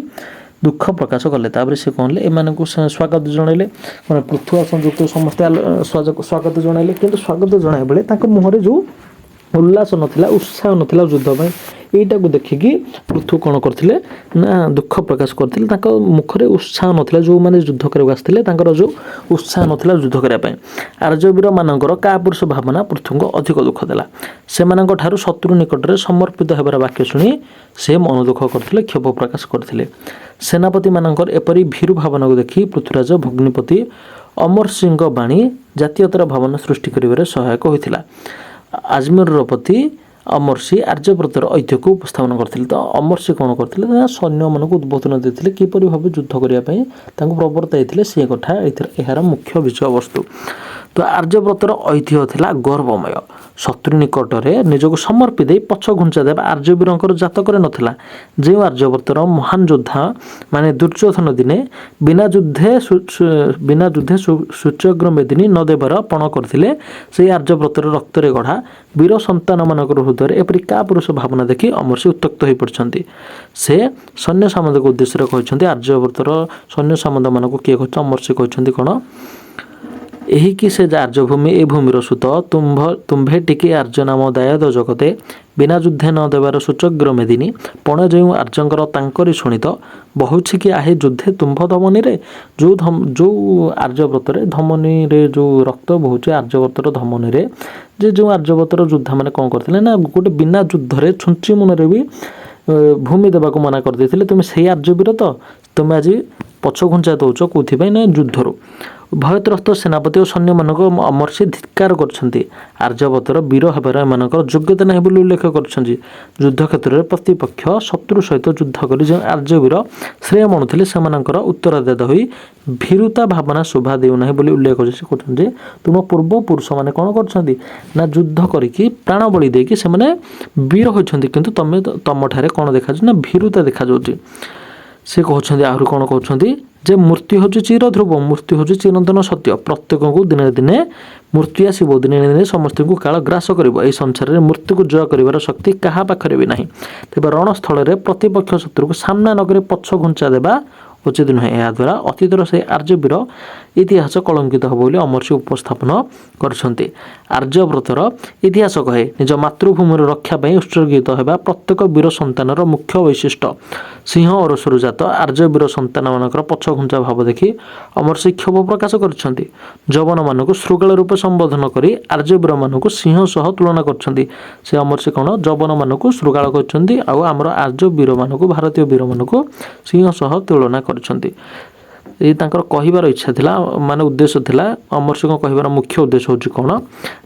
Speaker 1: ଦୁଃଖ ପ୍ରକାଶ କଲେ। ତାପରେ ସେ କଣ ହେଲେ, ଏମାନଙ୍କୁ ସ୍ୱାଗତ ଜଣାଇଲେ। ମାନେ ପୃଥୁ ଆଉ ସଂଯୁକ୍ତ ସମସ୍ତେ ସ୍ୱାଗତ ଜଣାଇଲେ, କିନ୍ତୁ ସ୍ୱାଗତ ଜଣାଇବା ବେଳେ ତାଙ୍କ ମୁହଁରେ ଯେଉଁ ଉଲ୍ଲାସ ନଥିଲା, ଉତ୍ସାହ ନଥିଲା ଯୁଦ୍ଧ ପାଇଁ, ଏଇଟାକୁ ଦେଖିକି ପୃଥୁ କ'ଣ କରିଥିଲେ ନା ଦୁଃଖ ପ୍ରକାଶ କରିଥିଲେ। ତାଙ୍କ ମୁଖରେ ଉତ୍ସାହ ନଥିଲା, ଯେଉଁମାନେ ଯୁଦ୍ଧ କରିବାକୁ ଆସିଥିଲେ ତାଙ୍କର ଯେଉଁ ଉତ୍ସାହ ନଥିଲା ଯୁଦ୍ଧ କରିବା ପାଇଁ। ଆର୍ଯ୍ୟବୀରମାନଙ୍କର କାପୁରୁଷ ଭାବନା ପୃଥୁଙ୍କୁ ଅଧିକ ଦୁଃଖ ଦେଲା। ସେମାନଙ୍କ ଠାରୁ ଶତ୍ରୁ ନିକଟରେ ସମର୍ପିତ ହେବାର ବାକ୍ୟ ଶୁଣି ସେ ମନ ଦୁଃଖ କରିଥିଲେ, କ୍ଷୋଭ ପ୍ରକାଶ କରିଥିଲେ। ସେନାପତିମାନଙ୍କର ଏପରି ଭୀରୁ ଭାବନାକୁ ଦେଖି ପୃଥ୍ୱୀରାଜ ଭଗ୍ନିପତି ଅମର ସିଂଙ୍କ ବାଣୀ ଜାତୀୟତାର ଭାବନା ସୃଷ୍ଟି କରିବାରେ ସହାୟକ ହୋଇଥିଲା। ଆଜମେରର ପତି ଅମର ସିଂ ଆର୍ଯ୍ୟବ୍ରତର ଐତିହ୍ୟକୁ ଉପସ୍ଥାପନ କରିଥିଲେ। ତ ଅମର ସିଂ କ'ଣ କରିଥିଲେ ନା ସୈନ୍ୟମାନଙ୍କୁ ଉଦ୍ବୋଧନ ଦେଇଥିଲେ, କିପରି ଭାବେ ଯୁଦ୍ଧ କରିବା ପାଇଁ ତାଙ୍କୁ ପ୍ରବର୍ତ୍ତାଇଥିଲେ, ସେ କଥା ଏଥିରେ ଏହାର ମୁଖ୍ୟ ବିଷୟବସ୍ତୁ। ତ ଆର୍ଯ୍ୟବ୍ରତର ଐତିହ୍ୟ ଥିଲା ଗୌରବମୟ। ଶତ୍ରୁ ନିକଟରେ ନିଜକୁ ସମର୍ପି ଦେଇ ପଛ ଘୁଞ୍ଚା ଦେବା ଆର୍ଯ୍ୟବୀରଙ୍କର ଜାତକରେ ନଥିଲା। ଯେଉଁ ଆର୍ଯ୍ୟବ୍ରତର ମହାନ ଯୋଦ୍ଧା ମାନେ ଦୁର୍ଯ୍ୟୋଧନ ଦିନେ ବିନା ଯୁଦ୍ଧେ ବିନା ଯୁଦ୍ଧେ ସୂଚଗ୍ର ମେଦିନୀ ନ ଦେବାର ପଣ କରିଥିଲେ, ସେହି ଆର୍ଯ୍ୟବ୍ରତର ରକ୍ତରେ ଗଢ଼ା ବୀର ସନ୍ତାନମାନଙ୍କର ହୃଦୟରେ ଏପରି କାପୁରୁଷ ଭାବନା ଦେଖି ଅମର୍ଷି ଉତ୍ତ୍ୟକ୍ତ ହୋଇପଡ଼ିଛନ୍ତି। ସେ ସୈନ୍ୟ ସାମନ୍ତଙ୍କ ଉଦ୍ଦେଶ୍ୟରେ କହିଛନ୍ତି, ଆର୍ଯ୍ୟବ୍ରତର ସୈନ୍ୟ ସାମନ୍ତମାନଙ୍କୁ କିଏ କହିଛନ୍ତି? ଅମର୍ଷି କହିଛନ୍ତି କ'ଣ? ଏହି କି ସେ ଆର୍ଯ୍ୟଭୂମି, ଏ ଭୂମିର ସୁତ ତୁମ୍ଭେ ଟିକେ ଆର୍ଯ୍ୟ ନାମ ଦାୟଦ ଜଗତେ, ବିନା ଯୁଦ୍ଧେ ନ ଦେବାର ସୂଚଗ୍ର ମେଦିନୀ ପଣ ଯେଉଁ ଆର୍ଯ୍ୟଙ୍କର ତାଙ୍କରି ଶୁଣିତ ବହୁଛି କି ଆହେ ଯୁଦ୍ଧେ ତୁମ୍ଭ ଧମନୀରେ। ଯେଉଁ ଆର୍ଯ୍ୟବ୍ରତରେ ଧମନୀରେ ଯେଉଁ ରକ୍ତ ବହୁଛି, ଆର୍ଯ୍ୟବ୍ରତର ଧମନୀରେ ଯେ ଯେଉଁ ଆର୍ଯ୍ୟବ୍ରତର ଯୋଦ୍ଧାମାନେ କ'ଣ କରିଥିଲେ ନା ଗୋଟେ ବିନା ଯୁଦ୍ଧରେ ଛୁଞ୍ଚି ମୁନରେ ବି ଭୂମି ଦେବାକୁ ମନା କରିଦେଇଥିଲେ, ତୁମେ ସେଇ ଆର୍ଯ୍ୟବୀର ତ? ତୁମେ ଆଜି ପଛ ଘୁଞ୍ଚା ଦେଉଛ କେଉଁଥିପାଇଁ ନା ଯୁଦ୍ଧରୁ। ଭୟତ୍ରସ୍ତ ସେନାପତି ଓ ସୈନ୍ୟମାନଙ୍କୁ ଅମର୍ଷି ଧିକ୍କାର କରିଛନ୍ତି। ଆର୍ଯ୍ୟବ୍ରତର ବୀର ହେବାର ଏମାନଙ୍କର ଯୋଗ୍ୟତା ନାହିଁ ବୋଲି ଉଲ୍ଲେଖ କରିଛନ୍ତି। ଯୁଦ୍ଧ କ୍ଷେତ୍ରରେ ପ୍ରତିପକ୍ଷ ଶତ୍ରୁ ସହିତ ଯୁଦ୍ଧ କରି ଯେଉଁ ଆର୍ଯ୍ୟବୀର ଶ୍ରେୟ ମଣୁଥିଲେ, ସେମାନଙ୍କର ଉତ୍ତରାଦାତ ହୋଇ ଭୀରୁତା ଭାବନା ଶୋଭା ଦେଉନାହିଁ ବୋଲି ଉଲ୍ଲେଖ କରିଛନ୍ତି। ସେ କହୁଛନ୍ତି ଯେ ତୁମ ପୂର୍ବପୁରୁଷମାନେ କ'ଣ କରିଛନ୍ତି ନା ଯୁଦ୍ଧ କରିକି ପ୍ରାଣ ବଳି ଦେଇକି ସେମାନେ ବୀର ହୋଇଛନ୍ତି, କିନ୍ତୁ ତମେ ତମଠାରେ କ'ଣ ଦେଖାଯାଉଛି ନା ଭୀରୁତା ଦେଖାଯାଉଛି। ସେ କହୁଛନ୍ତି, ଆହୁରି କ'ଣ କହୁଛନ୍ତି ଯେ ମୃତ୍ୟୁ ହେଉଛି ଚିରଧ୍ରୁବ, ମୃତ୍ୟୁ ହେଉଛି ଚିରନ୍ତନ ସତ୍ୟ। ପ୍ରତ୍ୟେକଙ୍କୁ ଦିନେ ଦିନେ ମୃତ୍ୟୁ ଆସିବ, ଦିନେ ଦିନେ ସମସ୍ତଙ୍କୁ କାଳ ଗ୍ରାସ କରିବ। ଏହି ସଂସାରରେ ମୃତ୍ୟୁକୁ ଜୟ କରିବାର ଶକ୍ତି କାହା ପାଖରେ ବି ନାହିଁ। ତେବେ ରଣସ୍ଥଳରେ ପ୍ରତିପକ୍ଷ ଶତ୍ରୁକୁ ସାମ୍ନା ନକରି ପଛ ଘୁଞ୍ଚା ଦେବା ଉଚିତ ନୁହେଁ। ଏହାଦ୍ୱାରା ଅତୀତର ସେହି ଆର୍ଯ୍ୟବୀର ଇତିହାସ କଳଙ୍କିତ ହେବ ବୋଲି ଅମର୍ଷି ଉପସ୍ଥାପନ କରିଛନ୍ତି। ଆର୍ଯ୍ୟବ୍ରତର ଇତିହାସ କହେ, ନିଜ ମାତୃଭୂମିର ରକ୍ଷା ପାଇଁ ଉତ୍ସର୍ଗିତ ହେବା ପ୍ରତ୍ୟେକ ବୀର ସନ୍ତାନର ମୁଖ୍ୟ ବୈଶିଷ୍ଟ୍ୟ। ସିଂହ ଔରସରୁ ଜାତ ଆର୍ଯ୍ୟବୀର ସନ୍ତାନମାନଙ୍କର ପଛଘୁଞ୍ଚା ଭାବ ଦେଖି ଅମର୍ଷି କ୍ଷୋଭ ପ୍ରକାଶ କରିଛନ୍ତି। ଯବନମାନଙ୍କୁ ଶୃଗାଳ ରୂପେ ସମ୍ବୋଧନ କରି ଆର୍ଯ୍ୟବୀରମାନଙ୍କୁ ସିଂହ ସହ ତୁଳନା କରିଛନ୍ତି। ସେ ଅମର୍ଷି କ'ଣ ଯବନମାନଙ୍କୁ ଶୃଗାଳ କରିଛନ୍ତି ଆଉ ଆମର ଆର୍ଯ୍ୟ ବୀରମାନଙ୍କୁ, ଭାରତୀୟ ବୀରମାନଙ୍କୁ ସିଂହ ସହ ତୁଳନା କରିଛନ୍ତି। ଏଇ ତାଙ୍କର କହିବାର ଇଚ୍ଛା ଥିଲା, ମାନେ ଉଦ୍ଦେଶ୍ୟ ଥିଲା, ଅମର୍ଷିଙ୍କ କହିବାର ମୁଖ୍ୟ ଉଦ୍ଦେଶ୍ୟ ହେଉଛି କ'ଣ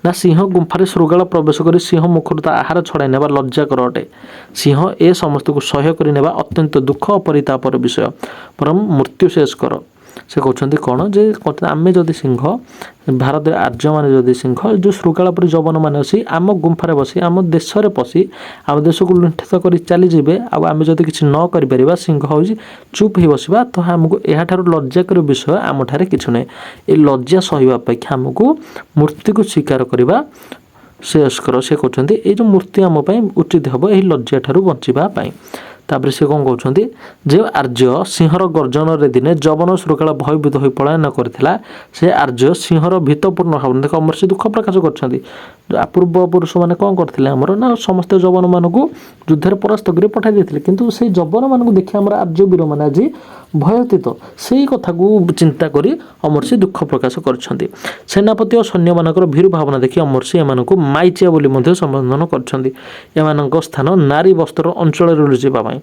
Speaker 1: ନା ସିଂହ ଗୁମ୍ଫାରେ ଶୃଗାଳ ପ୍ରବେଶ କରି ସିଂହ ମୁଖରୁ ତା ଆହାର ଛଡ଼ାଇ ନେବା ଲଜ୍ଜାକର ଅଟେ। ସିଂହ ଏ ସମସ୍ତକୁ ସହ୍ୟ କରି ନେବା ଅତ୍ୟନ୍ତ ଦୁଃଖ ପରିତାପର ବିଷୟ, ବରଂ ମୃତ୍ୟୁ ଶେଷ କର। ସେ କହୁଛନ୍ତି କ'ଣ ଯେ ଆମେ ଯଦି ସିଂହ, ଭାରତରେ ଆର୍ଯ୍ୟମାନେ ଯଦି ସିଂହ, ଯେଉଁ ଶୃଗାଳ ପରି ଯବନମାନେ ଆସି ଆମ ଗୁମ୍ଫାରେ ବସି ଆମ ଦେଶରେ ପଶି ଆମ ଦେଶକୁ ଲୁଣ୍ଠିତ କରି ଚାଲିଯିବେ, ଆଉ ଆମେ ଯଦି କିଛି ନ କରିପାରିବା, ସିଂହ ହେଉଛି ଚୁପ୍ ହେଇ ବସିବା, ତ ଆମକୁ ଏହାଠାରୁ ଲଜ୍ଜାକର ବିଷୟ ଆମଠାରେ କିଛି ନୁହେଁ। ଏ ଲଜ୍ଜା ସହିବା ଅପେକ୍ଷା ଆମକୁ ମୃତ୍ୟୁକୁ ସ୍ୱୀକାର କରିବା ଶ୍ରେୟସ୍କର। ସେ କହୁଛନ୍ତି ଏଇ ଯେଉଁ ମୃତ୍ୟୁ ଆମ ପାଇଁ ଉଚିତ ହେବ ଏହି ଲଜ୍ଜା ଠାରୁ ବଞ୍ଚିବା ପାଇଁ। ତାପରେ ସେ କ'ଣ କହୁଛନ୍ତି ଯେ ଆର୍ଯ୍ୟ ସିଂହର ଗର୍ଜନରେ ଦିନେ ଯବନ ଶୃଗାଳ ଭୟଭୀତ ହୋଇ ପଳାୟନ କରିଥିଲା, ସେ ଆର୍ଯ୍ୟ ସିଂହର ଭୀତପୂର୍ଣ୍ଣ ଭାବନା ଦେଖ ଅମର୍ଷି ଦୁଃଖ ପ୍ରକାଶ କରିଛନ୍ତି। ପୂର୍ବପୁରୁଷମାନେ କ'ଣ କରିଥିଲେ ଆମର ନା ସମସ୍ତେ ଯବନମାନଙ୍କୁ ଯୁଦ୍ଧରେ ପରାସ୍ତ କରି ପଠାଇ ଦେଇଥିଲେ, କିନ୍ତୁ ସେଇ ଯବନମାନଙ୍କୁ ଦେଖି ଆମର ଆର୍ଯ୍ୟ ବୀରମାନେ ଆଜି ଭୟତୀତ, ସେଇ କଥାକୁ ଚିନ୍ତା କରି ଅମର୍ଷି ଦୁଃଖ ପ୍ରକାଶ କରିଛନ୍ତି। ସେନାପତି ଓ ସୈନ୍ୟମାନଙ୍କର ଭୀରୁ ଭାବନା ଦେଖି ଅମର୍ଷି ଏମାନଙ୍କୁ ମାଇଚିଆ ବୋଲି ମଧ୍ୟ ସମ୍ବୋଧନ କରିଛନ୍ତି। ଏମାନଙ୍କ ସ୍ଥାନ ନାରୀ ବସ୍ତ୍ର ଅଞ୍ଚଳରେ ଲୁଚିବା ପାଇଁ।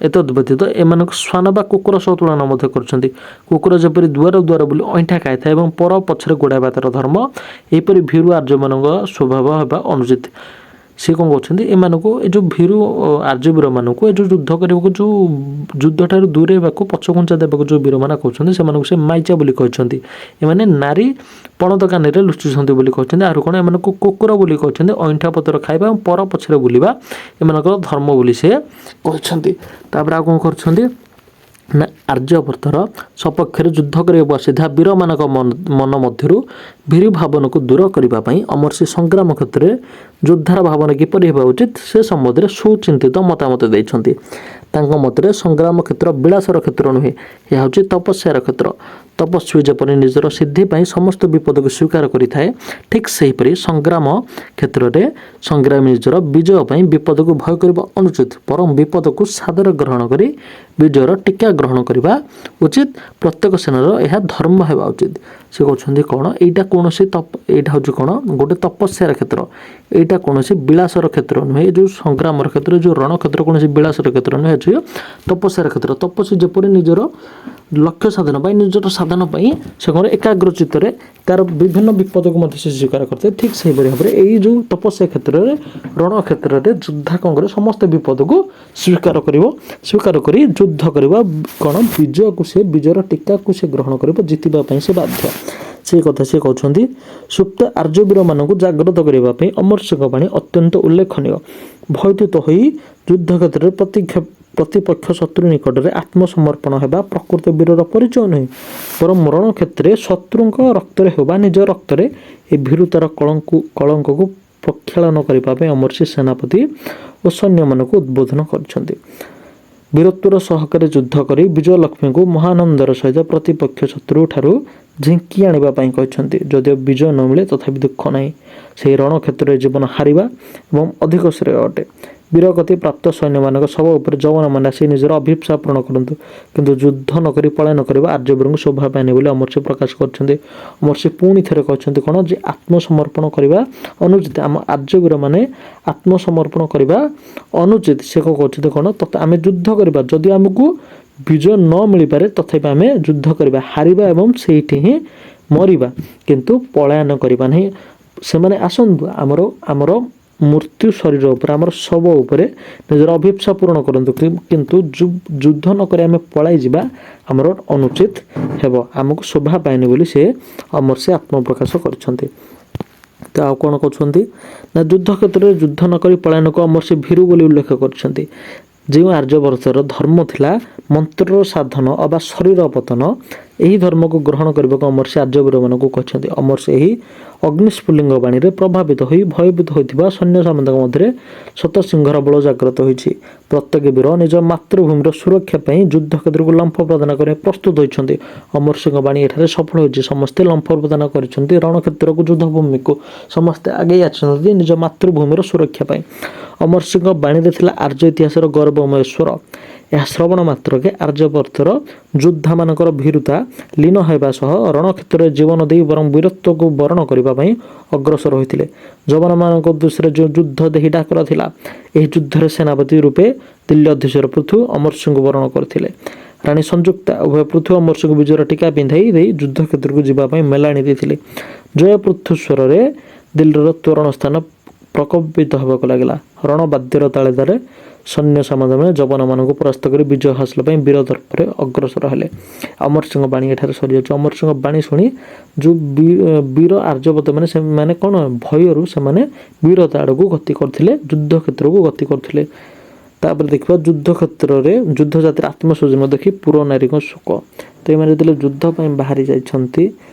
Speaker 1: ଏତଦ୍ ବ୍ୟତୀତ ଏମାନଙ୍କୁ ଶ୍ୱାନ ବା କୁକୁର ସହ ତୁଳନା ମଧ୍ୟ କରିଛନ୍ତି। କୁକୁର ଯେପରି ଦୁଆର ଦୁଆର ବୋଲି ଅଇଁଠା ଖାଇଥାଏ ଏବଂ ପର ପଛରେ ଗୋଡ଼ାଇବା ତାର ଧର୍ମ, ଏହିପରି ଭୀରୁ ଆର୍ଯ୍ୟମାନଙ୍କ ସ୍ୱଭାବ ହେବା ଅନୁଚିତ। ସେ କ'ଣ କହୁଛନ୍ତି ଏମାନଙ୍କୁ ଏ ଯେଉଁ ଭୀରୁ ଆର୍ଯ୍ୟବୀରମାନଙ୍କୁ ଏ ଯେଉଁ ଯୁଦ୍ଧ କରିବାକୁ, ଯେଉଁ ଯୁଦ୍ଧଠାରୁ ଦୂରେଇବାକୁ ପଛଘୁଞ୍ଚା ଦେବାକୁ ଯେଉଁ ବୀରମାନେ କହୁଛନ୍ତି, ସେମାନଙ୍କୁ ସେ ମାଇଚା ବୋଲି କହିଛନ୍ତି। ଏମାନେ ନାରୀ ପଣତ କାନିରେ ଲୁଚୁଛନ୍ତି ବୋଲି କହିଛନ୍ତି। ଆହୁରି କ'ଣ ଏମାନଙ୍କୁ କୁକୁର ବୋଲି କହିଛନ୍ତି। ଅଇଁଠା ପତ୍ର ଖାଇବା ଏବଂ ପର ପଛରେ ବୁଲିବା ଏମାନଙ୍କର ଧର୍ମ ବୋଲି ସେ କହିଛନ୍ତି। ତାପରେ ଆଉ କ'ଣ କରୁଛନ୍ତି ନା ଆର୍ଯ୍ୟବ୍ରତର ସପକ୍ଷରେ ଯୁଦ୍ଧ କରିବାକୁ ଆସିଥିବା ବୀରମାନଙ୍କ ମନ ମଧ୍ୟରୁ ଭୀରୁ ଭାବନାକୁ ଦୂର କରିବା ପାଇଁ ଅମର୍ଷି ସଂଗ୍ରାମ କ୍ଷେତ୍ରରେ ଯୋଦ୍ଧାର ଭାବନା କିପରି ହେବା ଉଚିତ ସେ ସମ୍ବନ୍ଧରେ ସୁଚିନ୍ତିତ ମତାମତ ଦେଇଛନ୍ତି। ତାଙ୍କ ମତରେ ସଂଗ୍ରାମ କ୍ଷେତ୍ର ବିଳାସର କ୍ଷେତ୍ର ନୁହେଁ, ଏହା ହେଉଛି ତପସ୍ୟାର କ୍ଷେତ୍ର। ତପସ୍ୱୀ ଯେପରି ନିଜର ସିଦ୍ଧି ପାଇଁ ସମସ୍ତ ବିପଦକୁ ସ୍ୱୀକାର କରିଥାଏ, ଠିକ୍ ସେହିପରି ସଂଗ୍ରାମ କ୍ଷେତ୍ରରେ ସଂଗ୍ରାମୀ ନିଜର ବିଜୟ ପାଇଁ ବିପଦକୁ ଭୟ କରିବା ଅନୁଚିତ, ବରଂ ବିପଦକୁ ସାଦର ଗ୍ରହଣ କରି ବିଜୟର ଟୀକା ଗ୍ରହଣ କରିବା ଉଚିତ। ପ୍ରତ୍ୟେକ ସେନାର ଏହା ଧର୍ମ ହେବା ଉଚିତ। ସେ କହୁଛନ୍ତି କ'ଣ ଏଇଟା କୌଣସି ଏଇଟା ହେଉଛି କ'ଣ ଗୋଟେ ତପସ୍ୟାର କ୍ଷେତ୍ର, ଏଇଟା କୌଣସି ବିଳାସର କ୍ଷେତ୍ର ନୁହେଁ। ଏ ଯେଉଁ ସଂଗ୍ରାମର କ୍ଷେତ୍ର, ଯେଉଁ ରଣକ୍ଷେତ୍ର କୌଣସି ବିଳାସର କ୍ଷେତ୍ର ନୁହେଁ, ହେଉଛି ତପସ୍ୟାର କ୍ଷେତ୍ର। ତପସ୍ୱୀ ଯେପରି ନିଜର ଲକ୍ଷ୍ୟ ସାଧନ ପାଇଁ, ନିଜର ସାଧନ ପାଇଁ ସେ କ'ଣ ଏକାଗ୍ର ଚିତ୍ତରେ ତାର ବିଭିନ୍ନ ବିପଦକୁ ମଧ୍ୟ ସେ ସ୍ୱୀକାର କରିଥାଏ, ଠିକ୍ ସେହିପରି ଭାବରେ ଏଇ ଯେଉଁ ତପସ୍ୟା କ୍ଷେତ୍ରରେ, ରଣ କ୍ଷେତ୍ରରେ ଯୋଦ୍ଧା କ'ଣ କରିବ, ସମସ୍ତ ବିପଦକୁ ସ୍ୱୀକାର କରିବ, ସ୍ୱୀକାର କରି ଯୁଦ୍ଧ କରିବ, କ'ଣ ବିଜୟକୁ ସେ ବିଜୟର ଟୀକାକୁ ସେ ଗ୍ରହଣ କରିବ, ଜିତିବା ପାଇଁ ସେ ବାଧ୍ୟ। ସେ କଥା ସେ କହୁଛନ୍ତି, ସୁପ୍ତ ଆର୍ଯ୍ୟବୀରମାନଙ୍କୁ ଜାଗ୍ରତ କରିବା ପାଇଁ ଅମର ସିଂହ ବାଣୀ ଅତ୍ୟନ୍ତ ଉଲ୍ଲେଖନୀୟ। ଭୟଭୀତ ହୋଇ ଯୁଦ୍ଧ କ୍ଷେତ୍ରରେ ପ୍ରତିପକ୍ଷ ଶତ୍ରୁ ନିକଟରେ ଆତ୍ମସମର୍ପଣ ହେବା ପ୍ରକୃତ ବୀରର ପରିଚୟ ନୁହେଁ, ବରଂ ମରଣ କ୍ଷେତ୍ରରେ ଶତ୍ରୁଙ୍କ ରକ୍ତରେ ହେଉ ବା ନିଜ ରକ୍ତରେ ଏ ଭୀରୁତାର କଳଙ୍କକୁ ପ୍ରକ୍ଷାଳନ କରିବା ପାଇଁ ଅମର ସିଂହ ସେନାପତି ଓ ସୈନ୍ୟମାନଙ୍କୁ ଉଦ୍ବୋଧନ କରିଛନ୍ତି। ବୀରତ୍ୱର ସହକାରେ ଯୁଦ୍ଧ କରି ବିଜୟଲକ୍ଷ୍ମୀଙ୍କୁ ମହାନନ୍ଦର ସହିତ ପ୍ରତିପକ୍ଷ ଶତ୍ରୁ ଠାରୁ ଝିଙ୍କି ଆଣିବା ପାଇଁ କହିଛନ୍ତି। ଯଦିଓ ବିଜୟ ନ ମିଳେ, ତଥାପି ଦୁଃଖ ନାହିଁ। ସେହି ରଣକ୍ଷେତ୍ରରେ ଜୀବନ ହାରିବା ଏବଂ ଅଧିକ ଶ୍ରେୟ ଅଟେ। ବୀରଗତି ପ୍ରାପ୍ତ ସୈନ୍ୟମାନଙ୍କ ଶବ ଉପରେ ଯବନମାନେ ଆସି ନିଜର ଅଭୀପ୍ସା ପୂରଣ କରନ୍ତୁ, କିନ୍ତୁ ଯୁଦ୍ଧ ନକରି ପଳାୟନ କରିବା ଆର୍ଯ୍ୟବୀରଙ୍କୁ ଶୋଭା ପାଏନି ବୋଲି ଅମର ସିଂହ ପ୍ରକାଶ କରିଛନ୍ତି। ଅମର ସିଂହ ପୁଣି ଥରେ କହିଛନ୍ତି କ'ଣ ଯେ ଆତ୍ମସମର୍ପଣ କରିବା ଅନୁଚିତ। ଆମ ଆର୍ଯ୍ୟବୀରମାନେ ଆତ୍ମସମର୍ପଣ କରିବା ଅନୁଚିତ। ସେ କ'ଣ କହୁଛନ୍ତି କ'ଣ ତଥା ଆମେ ଯୁଦ୍ଧ କରିବା। ଯଦି ଆମକୁ ବିଜୟ ନ ମିଳିପାରେ, ତଥାପି ଆମେ ଯୁଦ୍ଧ କରିବା, ହାରିବା ଏବଂ ସେଇଠି ହିଁ ମରିବା, କିନ୍ତୁ ପଳାୟନ କରିବା ନାହିଁ। ସେମାନେ ଆସନ୍ତୁ, ଆମର ମୃତ୍ୟୁ ଶରୀର ଉପରେ, ଆମର ଶବ ଉପରେ ନିଜର ଅଭୀପ୍ସା ପୂରଣ କରନ୍ତୁ, କିନ୍ତୁ ଯୁଦ୍ଧ ନ କରି ଆମେ ପଳାଇ ଯିବା ଆମର ଅନୁଚିତ ହେବ, ଆମକୁ ଶୋଭା ପାଏନି ବୋଲି ସେ ଅମର ସିଂହ ଆତ୍ମପ୍ରକାଶ କରିଛନ୍ତି। ତ ଆଉ କ'ଣ କହୁଛନ୍ତି ନା, ଯୁଦ୍ଧ କ୍ଷେତ୍ରରେ ଯୁଦ୍ଧ ନ କରି ପଳାୟନକୁ ଅମର ସିଂହ ଭୀରୁ ବୋଲି ଉଲ୍ଲେଖ କରିଛନ୍ତି। ଯେଉଁ ଆର୍ଯ୍ୟବର୍ତ୍ତର ଧର୍ମ ଥିଲା ମନ୍ତ୍ରର ସାଧନ ଅବା ଶରୀର ପତନ, ଏହି ଧର୍ମକୁ ଗ୍ରହଣ କରିବାକୁ ଅମର ସିଂହ ଆର୍ଯ୍ୟବୀରମାନଙ୍କୁ କହିଛନ୍ତି। ଅମର ସିଂହ ଏହି ଅଗ୍ନିସ୍ଫୁଲିଙ୍ଗ ବାଣୀରେ ପ୍ରଭାବିତ ହୋଇ ଭୟଭୀତ ହୋଇଥିବା ସୈନ୍ୟ ସାମନ୍ତଙ୍କ ମଧ୍ୟରେ ଶତସିଂହର ବଳ ଜାଗ୍ରତ ହୋଇଛି। ପ୍ରତ୍ୟେକ ବୀର ନିଜ ମାତୃଭୂମିର ସୁରକ୍ଷା ପାଇଁ ଯୁଦ୍ଧ କ୍ଷେତ୍ରକୁ ଲମ୍ଫ ପ୍ରଦାନ କରିବା ପ୍ରସ୍ତୁତ ହୋଇଛନ୍ତି। ଅମର ସିଂହ ବାଣୀ ଏଠାରେ ସଫଳ ହୋଇଛି। ସମସ୍ତେ ଲମ୍ଫ ପ୍ରଦାନ କରିଛନ୍ତି ରଣକ୍ଷେତ୍ରକୁ, ଯୁଦ୍ଧଭୂମିକୁ। ସମସ୍ତେ ଆଗେଇ ଆସିଛନ୍ତି ନିଜ ମାତୃଭୂମିର ସୁରକ୍ଷା ପାଇଁ। ଅମର ସିଂହ ବାଣୀରେ ଥିଲା ଆର୍ଯ୍ୟ ଇତିହାସର ଗୌରବମୟ ସ୍ୱର। ଏହା ଶ୍ରବଣ ମାତ୍ରକେ ଆର୍ଯ୍ୟବର୍ତ୍ତର ଯୋଦ୍ଧାମାନଙ୍କର ଭୀରୁତା ଲୀନ ହେବା ସହ ରଣକ୍ଷେତ୍ରରେ ଜୀବନ ଦେଇ ବରଂ ବୀରତ୍ୱକୁ ବରଣ କରିବା ପାଇଁ ଅଗ୍ରସର ହୋଇଥିଲେ। ଯବନମାନଙ୍କ ଉଦ୍ଦେଶ୍ୟରେ ଯେଉଁ ଯୁଦ୍ଧ ଦେହି ଡାକରା ଥିଲା, ଏହି ଯୁଦ୍ଧରେ ସେନାପତି ରୂପେ ଦିଲ୍ଲୀ ଅଧୀଶ୍ୱର ପୃଥୁ ଅମର ସିଂହଙ୍କୁ ବରଣ କରିଥିଲେ। ରାଣୀ ସଂଯୁକ୍ତା ଉଭୟ ପୃଥୁ ଅମର ସିଂହଙ୍କୁ ବିଜୟର ଟୀକା ପିନ୍ଧାଇ ଦେଇ ଯୁଦ୍ଧ କ୍ଷେତ୍ରକୁ ଯିବା ପାଇଁ ମେଲାଣି ଦେଇଥିଲେ। ଜୟ ପୃଥୁ ସ୍ୱରରେ ଦିଲ୍ଲୀର ତୋରଣ ସ୍ଥାନ ପ୍ରକମ୍ପିତ ହେବାକୁ ଲାଗିଲା। ରଣବାଦ୍ୟର ତାଳେ ତାଳେ ସୈନ୍ୟ ସାମନ୍ତମାନେ ଯବନମାନଙ୍କୁ ପରାସ୍ତ କରି ବିଜୟ ହାସଲ ପାଇଁ ବୀର ଦର୍ପରେ ଅଗ୍ରସର ହେଲେ। ଅମର ସିଂହ ବାଣୀ ଏଠାରେ ସରିଯାଉଛି। ଅମର ସିଂହ ବାଣୀ ଶୁଣି ଯେଉଁ ବୀର ଆର୍ଯ୍ୟବର୍ତ୍ତମାନେ, ସେମାନେ କ'ଣ ଭୟରୁ ସେମାନେ ବୀରତା ଆଡ଼କୁ ଗତି କରୁଥିଲେ, ଯୁଦ୍ଧ କ୍ଷେତ୍ରକୁ ଗତି କରୁଥିଲେ। ତାପରେ ଦେଖିବା, ଯୁଦ୍ଧ କ୍ଷେତ୍ରରେ ଯୁଦ୍ଧ ଯାତ୍ରା ଆତ୍ମସ୍ୱଜନ ଦେଖି ପୁର ନାରୀଙ୍କ ଶୋକ। ତ ଏମାନେ ଯେତେବେଳେ ଯୁଦ୍ଧ ପାଇଁ ବାହାରି ଯାଇଛନ୍ତି,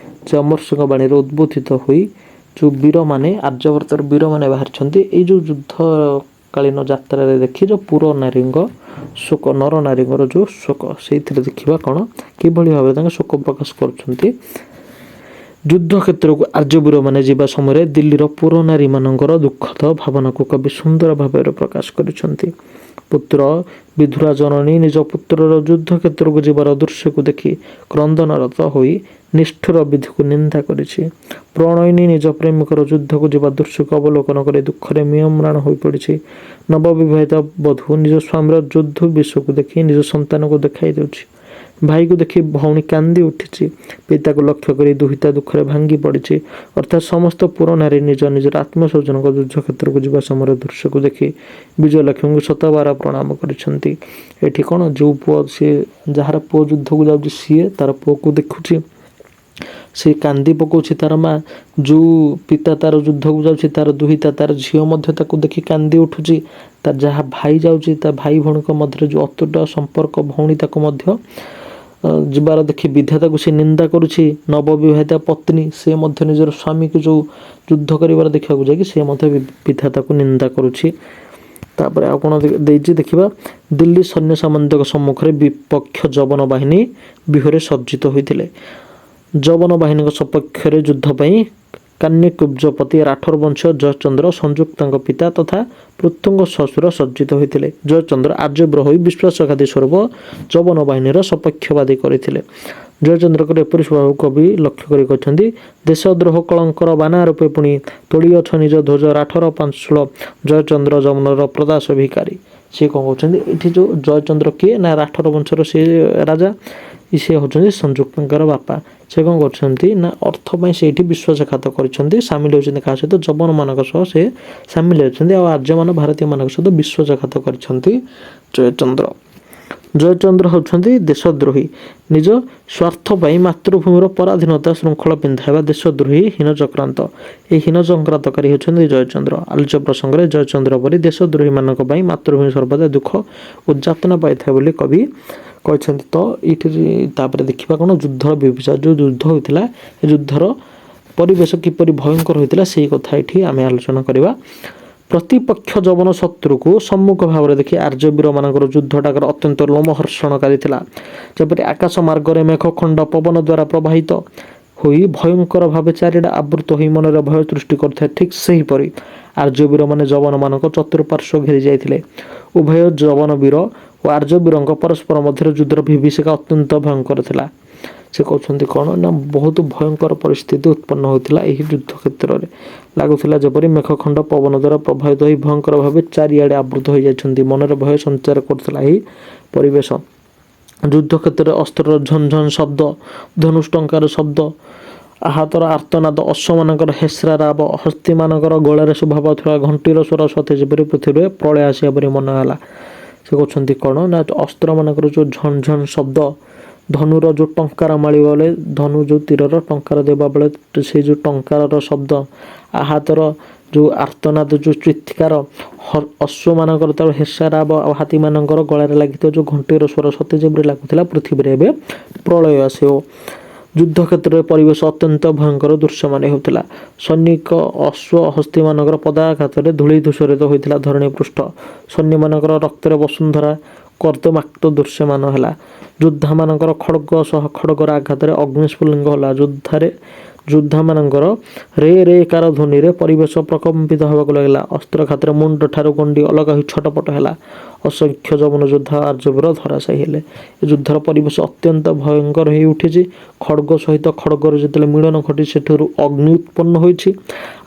Speaker 1: ଯେ ଅମର ସିଂହ ବାଣୀରେ ଉଦ୍ବୋଧିତ ହୋଇ ଯେଉଁ ବୀରମାନେ, ଆର୍ଯ୍ୟବର୍ତ୍ତର ବୀରମାନେ ବାହାରିଛନ୍ତି, ଏଇ ଯେଉଁ ଯୁଦ୍ଧକାଳୀନ ଯାତ୍ରାରେ ଦେଖି ଯେଉଁ ପୁର ନାରୀଙ୍କ ଶୋକ, ନର ନାରୀଙ୍କର ଯେଉଁ ଶୋକ, ସେଇଥିରେ ଦେଖିବା କ'ଣ କିଭଳି ଭାବରେ ତାଙ୍କ ଶୋକ ପ୍ରକାଶ କରୁଛନ୍ତି। ଯୁଦ୍ଧ କ୍ଷେତ୍ରକୁ ଆର୍ଯ୍ୟବୀରମାନେ ଯିବା ସମୟରେ ଦିଲ୍ଲୀର ପୁର ନାରୀମାନଙ୍କର ଦୁଃଖଦ ଭାବନାକୁ କବି ସୁନ୍ଦର ଭାବରେ ପ୍ରକାଶ କରିଛନ୍ତି। ପୁତ୍ର ବିଧୁରା ଜନନୀ ନିଜ ପୁତ୍ରର ଯୁଦ୍ଧ କ୍ଷେତ୍ରକୁ ଯିବାର ଦୃଶ୍ୟକୁ ଦେଖି କ୍ରନ୍ଦନରତ ହୋଇ ନିଷ୍ଠୁର ବିଧିକୁ ନିନ୍ଦା କରିଛି। ପ୍ରଣୟିନୀ ନିଜ ପ୍ରେମିକର ଯୁଦ୍ଧକୁ ଯିବା ଦୃଶ୍ୟକୁ ଅବଲୋକନ କରି ଦୁଃଖରେ ମ୍ରିୟମାଣ ହୋଇପଡ଼ିଛି। ନବବିବାହିତ ବଧୂ ନିଜ ସ୍ୱାମୀର ଯୁଦ୍ଧ ବେଶକୁ ଦେଖି ନିଜ ସନ୍ତାନକୁ ଦେଖାଇ ଦେଉଛି। ଭାଇକୁ ଦେଖି ଭଉଣୀ କାନ୍ଦି ଉଠିଛି। ପିତାକୁ ଲକ୍ଷ୍ୟ କରି ଦୁହିତା ଦୁଃଖରେ ଭାଙ୍ଗି ପଡ଼ିଛି। ଅର୍ଥାତ୍ ସମସ୍ତ ପୁର ନାରୀ ନିଜ ନିଜର ଆତ୍ମସ୍ୱଜନଙ୍କ ଯୁଦ୍ଧ କ୍ଷେତ୍ରକୁ ଯିବା ସମୟର ଦୃଶ୍ୟକୁ ଦେଖି ବିଜୟଲକ୍ଷ୍ମୀଙ୍କୁ ଶତବାର ପ୍ରଣାମ କରିଛନ୍ତି। ଏଠି କ'ଣ ଯେଉଁ ପୁଅ ସିଏ, ଯାହାର ପୁଅ ଯୁଦ୍ଧକୁ ଯାଉଛି, ସିଏ ତାର ପୁଅକୁ ଦେଖୁଛି, ସେ କାନ୍ଦି ପକଉଛି ତାର ମା। ଯେଉଁ ପିତା ତାର ଯୁଦ୍ଧକୁ ଯାଉଛି, ତାର ଦୁହିତା, ତାର ଝିଅ ମଧ୍ୟ ତାକୁ ଦେଖି କାନ୍ଦି ଉଠୁଛି। ତାର ଯାହା ଭାଇ ଯାଉଛି, ତା ଭାଇ ଭଉଣୀଙ୍କ ମଧ୍ୟରେ ଯେଉଁ ଅତୁଟ ସମ୍ପର୍କ, ଭଉଣୀ ତାକୁ ମଧ୍ୟ ଯିବାର ଦେଖି ବିଧାତାକୁ ସେ ନିନ୍ଦା କରୁଛି। ନବବିବାହିତା ପତ୍ନୀ ସେ ମଧ୍ୟ ନିଜର ସ୍ୱାମୀକୁ ଯେଉଁ ଯୁଦ୍ଧ କରିବାର ଦେଖିବାକୁ ଯାଇକି ସେ ମଧ୍ୟ ବିଧାତାକୁ ନିନ୍ଦା କରୁଛି। ତାପରେ ଆଉ କ'ଣ ଦେଇଛି ଦେଖିବା। ଦିଲ୍ଲୀ ସୈନ୍ୟ ସାମନ୍ତଙ୍କ ସମ୍ମୁଖରେ ବିପକ୍ଷ ଯବନ ବାହିନୀ ବ୍ୟୂହରେ ସଜ୍ଜିତ ହୋଇଥିଲେ। ଯବନ ବାହିନୀଙ୍କ ସପକ୍ଷରେ ଯୁଦ୍ଧ ପାଇଁ କାନ୍ୟକୁବ୍ଜପତି ରାଠୋର ବଂଶ ଜୟଚନ୍ଦ୍ର, ସଂଯୁକ୍ତାଙ୍କ ପିତା ତଥା ପୃଥୁଙ୍କ ଶ୍ୱଶୁର ସଜ୍ଜିତ ହୋଇଥିଲେ। ଜୟଚନ୍ଦ୍ର ଆର୍ଯ୍ୟବୀର ହୋଇ ବିଶ୍ୱାସଘାତୀ ସ୍ୱରୂପ ଯବନ ବାହିନୀର ସପକ୍ଷବାଦୀ କରିଥିଲେ। ଜୟଚନ୍ଦ୍ରଙ୍କର ଏପରି ସ୍ୱଭାବକୁ କବି ଲକ୍ଷ୍ୟ କରି କହିଛନ୍ତି, ଦେଶଦ୍ରୋହ କଳଙ୍କର ବାନା ରୂପେ ପୁଣି ତୋଳିଅଛ ନିଜ ଧ୍ୱଜ ରାଠୋର ପାଂଶୁଳ ଜୟଚନ୍ଦ୍ର ଯବନର ପ୍ରଦାସ ଭିକାରୀ। ସିଏ କ'ଣ କହୁଛନ୍ତି ଏଠି? ଯେଉଁ ଜୟଚନ୍ଦ୍ର କିଏ ନା ରାଠୋର ବଂଶର ସିଏ ରାଜା, ସିଏ ହେଉଛନ୍ତି ସଂଯୁକ୍ତଙ୍କର ବାପା। ସେ କ'ଣ କରୁଛନ୍ତି ନା ଅର୍ଥ ପାଇଁ ସେଇଠି ବିଶ୍ୱାସଘାତ କରିଛନ୍ତି। ସାମିଲ ହେଉଛନ୍ତି କାହା ସହିତ? ଯବନମାନଙ୍କ ସହ ସେ ସାମିଲ ହେଉଛନ୍ତି ଆଉ ଆର୍ଯ୍ୟମାନ ଭାରତୀୟମାନଙ୍କ ସହିତ ବିଶ୍ୱାସଘାତ କରିଛନ୍ତି ଜୟଚନ୍ଦ୍ର। ଜୟଚନ୍ଦ୍ର ହେଉଛନ୍ତି ଦେଶଦ୍ରୋହୀ। ନିଜ ସ୍ୱାର୍ଥ ପାଇଁ ମାତୃଭୂମିର ପରାଧୀନତା ଶୃଙ୍ଖଳ ପିନ୍ଧାଇବା ଦେଶଦ୍ରୋହୀ ହୀନ ଚକ୍ରାନ୍ତ। ଏହି ହୀନ ଚକ୍ରାନ୍ତକାରୀ ହେଉଛନ୍ତି ଜୟଚନ୍ଦ୍ର। ଆଲୋଚ୍ୟ ପ୍ରସଙ୍ଗରେ ଜୟଚନ୍ଦ୍ର ପରି ଦେଶଦ୍ରୋହୀମାନଙ୍କ ପାଇଁ ମାତୃଭୂମି ସର୍ବଦା ଦୁଃଖ ଓ ଯାତନା ପାଇଥାଏ ବୋଲି କବି କହିଛନ୍ତି। ତ ଏଇଠି ତାପରେ ଦେଖିବା କ'ଣ, ଯୁଦ୍ଧର ବିଭୀଷିକା। ଯେଉଁ ଯୁଦ୍ଧ ହୋଇଥିଲା, ଏ ଯୁଦ୍ଧର ପରିବେଶ କିପରି ଭୟଙ୍କର ହୋଇଥିଲା, ସେଇ କଥା ଏଠି ଆମେ ଆଲୋଚନା କରିବା। ପ୍ରତିପକ୍ଷ ଯବନ ଶତ୍ରୁକୁ ସମ୍ମୁଖ ଭାବରେ ଦେଖି ଆର୍ଯ୍ୟବୀରମାନଙ୍କର ଯୁଦ୍ଧଟାକର ଅତ୍ୟନ୍ତ ଲୋମହର୍ଷଣକାରୀ ଥିଲା। ଯେପରି ଆକାଶ ମାର୍ଗରେ ମେଘଖଣ୍ଡ ପବନ ଦ୍ୱାରା ପ୍ରବାହିତ ହୋଇ ଭୟଙ୍କର ଭାବେ ଚାରିଆଡ଼େ ଆବୃତ ହୋଇ ମନରେ ଭୟ ସୃଷ୍ଟି କରୁଥାଏ, ଠିକ୍ ସେହିପରି ଆର୍ଯ୍ୟବୀରମାନେ ଯବନମାନଙ୍କ ଚତୁଃପାର୍ଶ୍ୱ ଘେରି ଯାଇଥିଲେ। ଉଭୟ ଯବନ ବୀର ଓ ଆର୍ଯ୍ୟବୀରଙ୍କ ପରସ୍ପର ମଧ୍ୟରେ ଯୁଦ୍ଧର ବିଭୀଷିକା ଅତ୍ୟନ୍ତ ଭୟଙ୍କର ଥିଲା। ସେ କହୁଛନ୍ତି କ'ଣ ନା, ବହୁତ ଭୟଙ୍କର ପରିସ୍ଥିତି ଉତ୍ପନ୍ନ ହୋଇଥିଲା ଏହି ଯୁଦ୍ଧ କ୍ଷେତ୍ରରେ। ଲାଗୁଥିଲା ଯେପରି ମେଘଖଣ୍ଡ ପବନ ଦ୍ୱାରା ପ୍ରଭାବିତ ହୋଇ ଭୟଙ୍କର ଭାବେ ଚାରିଆଡ଼େ ଆବୃତ ହୋଇଯାଇଛନ୍ତି। ମନରେ ଭୟ ସଞ୍ଚାର କରୁଥିଲା ଏହି ପରିବେଶ। ଯୁଦ୍ଧ କ୍ଷେତ୍ରରେ ଅସ୍ତ୍ରର ଝନଝନ ଶବ୍ଦ, ଧନୁଷ୍ଟଙ୍କାର ଶବ୍ଦ, ଆହତର ଆର୍ତ୍ତନାଦ, ଅଶ୍ୱମାନଙ୍କର ହେସ୍ରା ରାବ, ହସ୍ତୀମାନଙ୍କର ଗଳାରେ ଶୋଭା ପାଉଥିବା ଘଣ୍ଟିର ସ୍ୱର ସତେ ଯେପରି ପୃଥିବୀରେ ପ୍ରଳୟ ଆସିବା ପରି ମନେ ହେଲା। ସେ କହୁଛନ୍ତି କ'ଣ ନା, ଅସ୍ତ୍ରମାନଙ୍କର ଯେଉଁ ଝନଝନ ଶବ୍ଦ, ଧନୁର ଯେଉଁ ଟଙ୍କାର ମାଳିବା ବେଳେ, ଧନୁ ଯେଉଁ ତୀରର ଟଙ୍କାର ଦେବା ବେଳେ ସେଇ ଯେଉଁ ଟଙ୍କାରର ଶବ୍ଦ, ଆହାତର ଯେଉଁ ଆର୍ତ୍ତନାଦ, ଯେଉଁ ଚିତ୍କାର, ଅଶ୍ୱମାନଙ୍କର ତାର ହେସାରାବ ଆଉ ହାତୀମାନଙ୍କର ଗଳାରେ ଲାଗିଥିବା ଯେଉଁ ଘଣ୍ଟିର ସ୍ୱର, ସତେ ଯେପରି ଲାଗୁଥିଲା ପୃଥିବୀରେ ଏବେ ପ୍ରଳୟ ଆସିବ। ଯୁଦ୍ଧ କ୍ଷେତ୍ରରେ ପରିବେଶ ଅତ୍ୟନ୍ତ ଭୟଙ୍କର ଦୃଶ୍ୟମାନ ହେଉଥିଲା। ସୈନିକ, ଅଶ୍ୱ, ହସ୍ତୀମାନଙ୍କର ପଦାଘାତରେ ଧୂଳି ଧୂସରିତ ହୋଇଥିଲା ଧରଣୀ ପୃଷ୍ଠ। ସୈନ୍ୟମାନଙ୍କର ରକ୍ତରେ ବସୁନ୍ଧରା କର୍ଦ୍ଦମାକ୍ତ ଦୃଶ୍ୟମାନ ହେଲା। ଯୋଦ୍ଧାମାନଙ୍କର ଖଡ଼ଗ ସହ ଖଡ଼ଗର ଆଘାତରେ ଅଗ୍ନିସ୍ଫୁଲିଙ୍ଗ ହେଲା। ଯୋଦ୍ଧାମାନଙ୍କର ରେ ରେ କାର ଧ୍ୱନିରେ ପରିବେଶ ପ୍ରକମ୍ପିତ ହେବାକୁ ଲାଗିଲା। ଅସ୍ତ୍ରଘାତରେ ମୁଣ୍ଡ ଠାରୁ ଗଣ୍ଡି ଅଲଗା ହୋଇ ଛଟପଟ ହେଲା। ଅସଂଖ୍ୟ ଯବନ ଯୋଦ୍ଧା ଆର୍ଯ୍ୟବୀର ଧରାଶାୟୀ ହେଲେ। ଏ ଯୁଦ୍ଧର ପରିବେଶ ଅତ୍ୟନ୍ତ ଭୟଙ୍କର ହୋଇ ଉଠିଛି। ଖଡ଼ଗ ସହିତ ଖଡ଼ଗର ଯେତେବେଳେ ମିଳନ ଘଟି ସେଠାରୁ ଅଗ୍ନି ଉତ୍ପନ୍ନ ହୋଇଛି।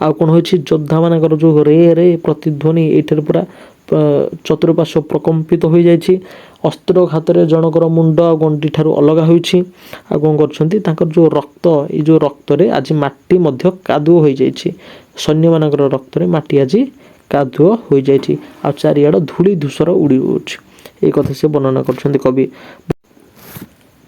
Speaker 1: ଆଉ କ'ଣ ହୋଇଛି? ଯୋଦ୍ଧାମାନଙ୍କର ଯେଉଁ ରେ ରେ ପ୍ରତିଧ୍ୱନି, ଏଇଠାରେ ପୁରା ଚତୁଃପାର୍ଶ୍ୱ ପ୍ରକମ୍ପିତ ହୋଇଯାଇଛି। ଅସ୍ତ୍ରଘାତରେ ଜଣଙ୍କର ମୁଣ୍ଡ ଆଉ ଗଣ୍ଡି ଠାରୁ ଅଲଗା ହୋଇଛି। ଆଉ କ'ଣ କରୁଛନ୍ତି? ତାଙ୍କର ଯେଉଁ ରକ୍ତ, ଏଇ ଯେଉଁ ରକ୍ତରେ ଆଜି ମାଟି ମଧ୍ୟ କାଦୁଅ ହୋଇଯାଇଛି। ସୈନ୍ୟମାନଙ୍କର ରକ୍ତରେ ମାଟି ଆଜି କାଦୁଅ ହୋଇଯାଇଛି ଆଉ ଚାରିଆଡ଼ ଧୂଳି ଧୂସର ଉଡ଼ି ଉଡୁଛି। ଏଇ କଥା ସେ ବର୍ଣ୍ଣନା କରୁଛନ୍ତି କବି।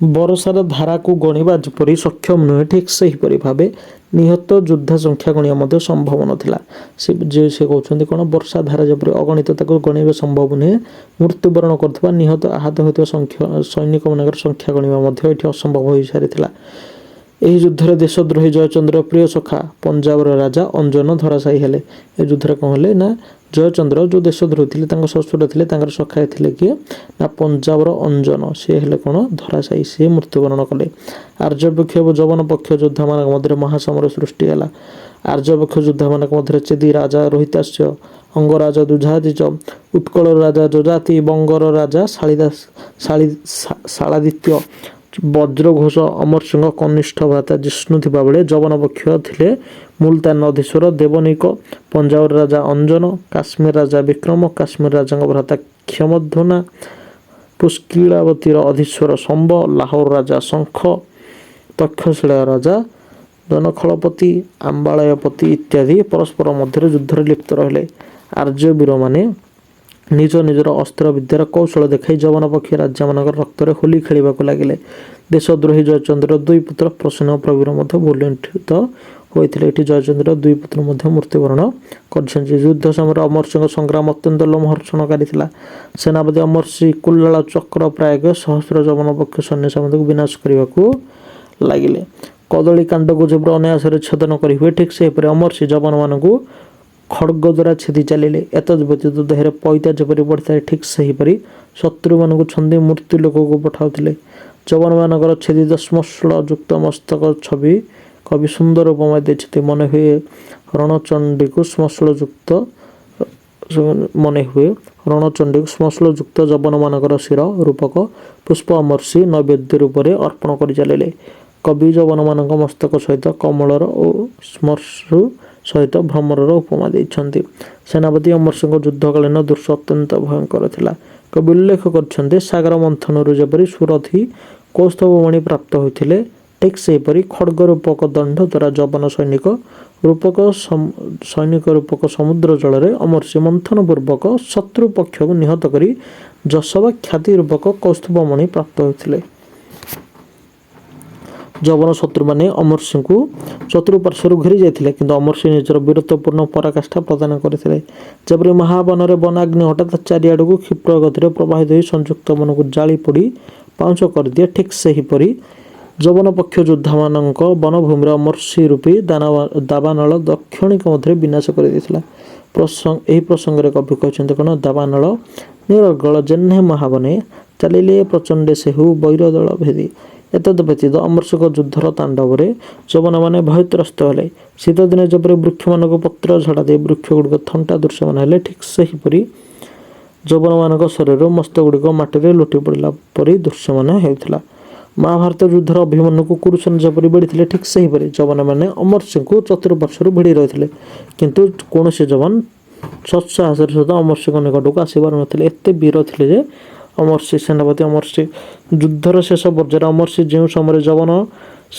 Speaker 1: ବରଷାର ଧାରାକୁ ଗଣିବା ଯେପରି ସକ୍ଷମ ନୁହେଁ, ଠିକ୍ ସେହିପରି ଭାବେ ନିହତ ଯୋଦ୍ଧା ସଂଖ୍ୟା ଗଣିବା ମଧ୍ୟ ସମ୍ଭବ ନଥିଲା। ସେ ଯେ ସେ କହୁଛନ୍ତି କ'ଣ, ବର୍ଷା ଧାରା ଯେପରି ଅଗଣିତ, ତାକୁ ଗଣିବା ସମ୍ଭବ ନୁହେଁ, ମୃତ୍ୟୁବରଣ କରୁଥିବା, ନିହତ, ଆହତ ହେଉଥିବା ସଂଖ୍ୟା ସୈନିକମାନଙ୍କର ସଂଖ୍ୟା ଗଣିବା ମଧ୍ୟ ଏଠି ଅସମ୍ଭବ ହୋଇସାରିଥିଲା। ଏହି ଯୁଦ୍ଧରେ ଦେଶଦ୍ରୋହୀ ଜୟଚନ୍ଦ୍ର ପ୍ରିୟ ସଖା ପଞ୍ଜାବର ରାଜା ଅଞ୍ଜନ ଧରାଶାୟୀ ହେଲେ। ଏ ଯୁଦ୍ଧରେ କ'ଣ ହେଲେ ନା, ଜୟଚନ୍ଦ୍ର ଯେଉଁ ଦେଶଦ୍ରୋହୀ ଥିଲେ, ତାଙ୍କ ଶ୍ୱଶୁର ଥିଲେ, ତାଙ୍କର ସଖା ଥିଲେ କିଏ ନା ପଞ୍ଜାବର ଅଞ୍ଜନ। ସିଏ ହେଲେ କ'ଣ ଧରାଶାୟୀ, ସିଏ ମୃତ୍ୟୁବରଣ କଲେ। ଆର୍ଯ୍ୟପକ୍ଷ ଏବଂ ଯବନ ପକ୍ଷ ଯୋଦ୍ଧାମାନଙ୍କ ମଧ୍ୟରେ ମହାସମର ସୃଷ୍ଟି ହେଲା। ଆର୍ଯ୍ୟପକ୍ଷ ଯୋଦ୍ଧାମାନଙ୍କ ମଧ୍ୟରେ ଚେଦି ରାଜା ରୋହିତାସ୍ୟ, ଅଙ୍ଗରାଜ ଦୁଝାଦିଚ, ଉତ୍କଳର ରାଜା ଯଯାତି, ବଙ୍ଗର ରାଜା ଶାଳିଦାସ ଶାଳି ଶାଳାଦିତ୍ୟ, ବଜ୍ରଘୋଷ, ଅମର ସିଂହ କନିଷ୍ଠ ଭ୍ରାତା ଜିଷ୍ଣୁ ଥିବାବେଳେ ଯବନ ପକ୍ଷ ଥିଲେ ମୁଲତାନ ଅଧୀଶ୍ୱର ଦେବନିକ, ପଞ୍ଜାବର ରାଜା ଅଞ୍ଜନ, କାଶ୍ମୀର ରାଜା ବିକ୍ରମ, କାଶ୍ମୀର ରାଜାଙ୍କ ଭ୍ରାତା କ୍ଷମଧ୍ୱନା, ପୁଷ୍କିଳାବତୀର ଅଧୀଶ୍ୱର ସମ୍ବ, ଲାହୋର ରାଜା ଶଙ୍ଖ, ତକ୍ଷଶିଳା ରାଜା ଜନଖଳପତି, ଆମ୍ବାଳୟପତି ଇତ୍ୟାଦି ପରସ୍ପର ମଧ୍ୟରେ ଯୁଦ୍ଧରେ ଲିପ୍ତ ରହିଲେ। ଆର୍ଯ୍ୟ ବୀରମାନେ ନିଜ ନିଜର ଅସ୍ତ୍ର ବିଦ୍ୟାର କୌଶଳ ଦେଖାଇ ଯବନ ପକ୍ଷ ରାଜାମାନଙ୍କର ରକ୍ତରେ ହୋଲି ଖେଳିବାକୁ ଲାଗିଲେ। ଦେଶଦ୍ରୋହୀ ଜୟଚନ୍ଦ୍ର ଦୁଇ ପୁତ୍ର ପ୍ରସନ୍ନ ଓ ପ୍ରବୀର ମଧ୍ୟ ଭୂଲୁଣ୍ଠିତ ହୋଇଥିଲେ। ଏଠି ଜୟଚନ୍ଦ୍ର ଦୁଇ ପୁତ୍ର ମଧ୍ୟ ମୃତ୍ୟୁବରଣ କରିଛନ୍ତି। ଯୁଦ୍ଧ ସମୟରେ ଅମର ସିଂହ ସଂଗ୍ରାମ ଅତ୍ୟନ୍ତ ଲୋମହର୍ଷଣକାରୀ ଥିଲା। ସେନାପତି ଅମର ସିଂହ କୁଲ୍ଲାଳ ଚକ୍ର ପ୍ରାୟୋଗ ସହସ୍ର ଯବନ ପକ୍ଷ ସୈନ୍ୟ ସାମନ୍ତକୁ ବିନାଶ କରିବାକୁ ଲାଗିଲେ। କଦଳୀ କାଣ୍ଡକୁ ଯେପରି ଅନାୟାସରେ ଛେଦନ କରି ହୁଏ, ଠିକ୍ ସେହିପରି ଅମର ସିଂହ ଯବନମାନଙ୍କୁ ଖଡ଼ଗ ଦ୍ୱାରା ଛେଦି ଚାଲିଲେ। ଏତଦ୍ ବ୍ୟତୀତ ଦେହରେ ପଇତା ଯେପରି ପଡ଼ିଥାଏ, ଠିକ୍ ସେହିପରି ଶତ୍ରୁମାନଙ୍କୁ ଛନ୍ଦି ମୃତ୍ୟୁ ଲୋକକୁ ପଠାଉଥିଲେ। ଯବନମାନଙ୍କର ଛେଦିତ ଶ୍ମଶ୍ରୁଳ ଯୁକ୍ତ ମସ୍ତକ ଛବି କବି ସୁନ୍ଦର ଉପମା ଦେଇଛନ୍ତି। ମନେ ହୁଏ ରଣଚଣ୍ଡୀକୁ ଶ୍ମଶ୍ରୁଳ ଯୁକ୍ତ ଯବନମାନଙ୍କର ଶିର ରୂପକ ପୁଷ୍ପ ଅମର ସିଂହ ନୈବେଦ୍ୟ ରୂପରେ ଅର୍ପଣ କରି ଚାଲିଲେ। କବି ଯବନମାନଙ୍କ ମସ୍ତକ ସହିତ କମଳର ଓ ଶ୍ମଶ୍ରୁ ସହିତ ଭ୍ରମରର ଉପମା ଦେଇଛନ୍ତି। ସେନାପତି ଅମର ସିଂହଙ୍କ ଯୁଦ୍ଧକାଳୀନ ଦୃଶ୍ୟ ଅତ୍ୟନ୍ତ ଭୟଙ୍କର ଥିଲା। କବି ଉଲ୍ଲେଖ କରିଛନ୍ତି, ସାଗର ମନ୍ଥନରୁ ଯେପରି ସୁରଥୀ କୌସ୍ତୁଭମଣି ପ୍ରାପ୍ତ ହୋଇଥିଲେ, ଠିକ୍ ସେହିପରି ଖଡ଼ଗ ରୂପକ ଦଣ୍ଡ ଦ୍ୱାରା ଯବନ ସୈନିକ ରୂପକ ସୈନିକ ରୂପକ ସମୁଦ୍ର ଜଳରେ ଅମର୍ଷି ମନ୍ଥନ ପୂର୍ବକ ଶତ୍ରୁ ପକ୍ଷକୁ ନିହତ କରି ଯଶ ବା ଖ୍ୟାତି ରୂପକ କୌସ୍ତୁଭମଣି ପ୍ରାପ୍ତ ହୋଇଥିଲେ। ଯବନ ଶତ୍ରୁମାନେ ଅମର୍ଷିଙ୍କୁ ଚତୁଃପାର୍ଶ୍ୱରୁ ଘେରି ଯାଇଥିଲେ, କିନ୍ତୁ ଅମର୍ଷି ନିଜର ବୀରତ୍ୱପୂର୍ଣ୍ଣ ପରାକାଷ୍ଠା ପ୍ରଦାନ କରିଥିଲେ। ଯେପରି ମହାବନରେ ବନାଗ୍ନି ହଠାତ୍ ଚାରିଆଡ଼କୁ କ୍ଷିପ୍ର ଗତିରେ ପ୍ରବାହିତ ହୋଇ ସଂଯୁକ୍ତ ବନକୁ ଜାଳି ପୋଡ଼ି ପାଉଁଶ କରିଦିଏ, ଠିକ୍ ସେହିପରି ଯବନ ପକ୍ଷ ଯୋଦ୍ଧାମାନଙ୍କ ବନଭୂମିରେ ଅମର୍ଷି ରୂପୀ ଦାବାନଳ କ୍ଷଣିକ ମଧ୍ୟରେ ବିନାଶ କରିଦେଇଥିଲା। ଏହି ପ୍ରସଙ୍ଗରେ କବି କହିଛନ୍ତି କ'ଣ? ଦାବାନଳ ନିରର୍ଗଳ ଯେହ୍ନେ ମହାବନେ ଚାଲିଲେ ପ୍ରଚଣ୍ଡେ ସେହୁ ବୈରଦଳ ଭେଦି। ଏତଦ୍ ବ୍ୟତୀତ ଅମର୍ଷିଙ୍କ ଯୁଦ୍ଧର ତାଣ୍ଡବରେ ଯବନମାନେ ଭୟତ୍ରସ୍ତ ହେଲେ। ଶୀତଦିନେ ଯେପରି ବୃକ୍ଷମାନଙ୍କୁ ପତ୍ର ଝଡ଼ା ଦେଇ ବୃକ୍ଷଗୁଡ଼ିକ ଥଣ୍ଟା ଦୃଶ୍ୟମାନ ହେଲେ, ଠିକ୍ ସେହିପରି ଯବନମାନଙ୍କ ଶରୀରରୁ ମସ୍ତକଗୁଡ଼ିକ ମାଟିରେ ଲୋଟି ପଡ଼ିଲା ପରି ଦୃଶ୍ୟମାନ ହେଉଥିଲା। ମହାଭାରତ ଯୁଦ୍ଧର ଅଭିମନ୍ୟୁକୁ କୁରୁସେନା ଯେପରି ବେଢ଼ିଥିଲେ, ଠିକ୍ ସେହିପରି ଯବନମାନେ ଅମର୍ଷିଙ୍କୁ ଚତୁଃପାର୍ଶ୍ୱରୁ ଭିଡ଼ି ରହିଥିଲେ। କିନ୍ତୁ କୌଣସି ଯବନ ସତ୍ସାହସର ସହିତ ଅମର୍ଷିଙ୍କ ନିକଟକୁ ଆସିପାରୁନଥିଲେ। ଏତେ ବୀର ଥିଲେ ଯେ ଅମର୍ଷି, ସେନାପତି ଅମର୍ଷି। ଯୁଦ୍ଧର ଶେଷ ପର୍ଯ୍ୟାୟରେ ଅମର୍ଷି ଯେଉଁ ସମୟରେ ଯବନ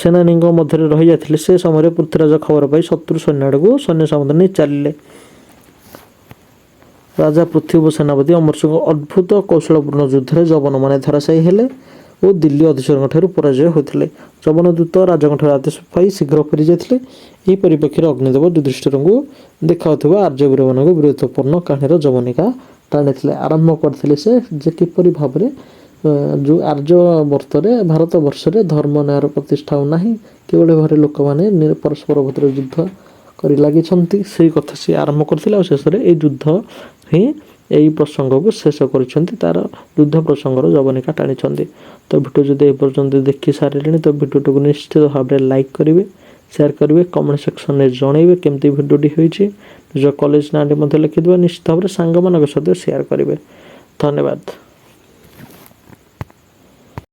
Speaker 1: ସେନାନୀଙ୍କ ମଧ୍ୟରେ ରହିଯାଇଥିଲେ, ସେ ସମୟରେ ପୃଥ୍ୱୀରାଜ ଖବର ପାଇ ଶତ୍ରୁ ସୈନ୍ୟ ଆଡ଼କୁ ସୈନ୍ୟ ସାମନ୍ତ ନେଇ ଚାଲିଲେ। ରାଜା ପୃଥ୍ୱୀ ଓ ସେନାପତି ଅମର୍ଷିଙ୍କ ଅଦ୍ଭୁତ କୌଶଳପୂର୍ଣ୍ଣ ଯୁଦ୍ଧରେ ଯବନମାନେ ଧରାଶାୟୀ ହେଲେ ଓ ଦିଲ୍ଲୀ ଅଧୀଶ୍ୱରଙ୍କ ଠାରୁ ପରାଜୟ ହୋଇଥିଲେ। ଯବନ ଦୂତ ରାଜାଙ୍କ ଠାରୁ ଆଦେଶ ପାଇ ଶୀଘ୍ର ଫେରିଯାଇଥିଲେ। ଏହି ପରିପ୍ରେକ୍ଷୀରେ ଅଗ୍ନିଦେବ ଯୁଧିଷ୍ଠିରଙ୍କୁ ଦେଖାଉଥିବା ଆର୍ଯ୍ୟବୀରମାନଙ୍କୁ ବୀରତ୍ୱପୂର୍ଣ୍ଣ କାହାଣୀର ଯବନିକା ଟାଣିଥିଲେ। ଆରମ୍ଭ କରିଥିଲେ ସେ ଯେ କିପରି ଭାବରେ ଯେଉଁ ଆର୍ଯ୍ୟବର୍ତ୍ତରେ, ଭାରତ ବର୍ଷରେ ଧର୍ମ ନ୍ୟାୟର ପ୍ରତିଷ୍ଠା ଆଉ ନାହିଁ, କିଭଳି ଭାବରେ ଲୋକମାନେ ପରସ୍ପର ଭିତରେ ଯୁଦ୍ଧ କରି ଲାଗିଛନ୍ତି, ସେଇ କଥା ସିଏ ଆରମ୍ଭ କରିଥିଲେ। ଆଉ ଶେଷରେ ଏଇ ଯୁଦ୍ଧ ହିଁ ଏଇ ପ୍ରସଙ୍ଗକୁ ଶେଷ କରିଛନ୍ତି, ତାର ଯୁଦ୍ଧ ପ୍ରସଙ୍ଗର ଯବନିକା ଟାଣିଛନ୍ତି। ତ ଭିଡ଼ିଓ ଯଦି ଏପର୍ଯ୍ୟନ୍ତ ଦେଖି ସାରିଲେଣି, ତ ଭିଡ଼ିଓଟିକୁ ନିଶ୍ଚିତ ଭାବରେ ଲାଇକ୍ କରିବେ, ସେୟାର କରିବେ, କମେଣ୍ଟ ସେକ୍ସନରେ ଜଣାଇବେ କେମିତି ଭିଡ଼ିଓଟି ହୋଇଛି, ନିଜ କଲେଜ ନାଁଟି ମଧ୍ୟ ଲେଖିଦେବେ, ନିଶ୍ଚିତ ଭାବରେ ସାଙ୍ଗମାନଙ୍କ ସହିତ ସେୟାର କରିବେ। ଧନ୍ୟବାଦ।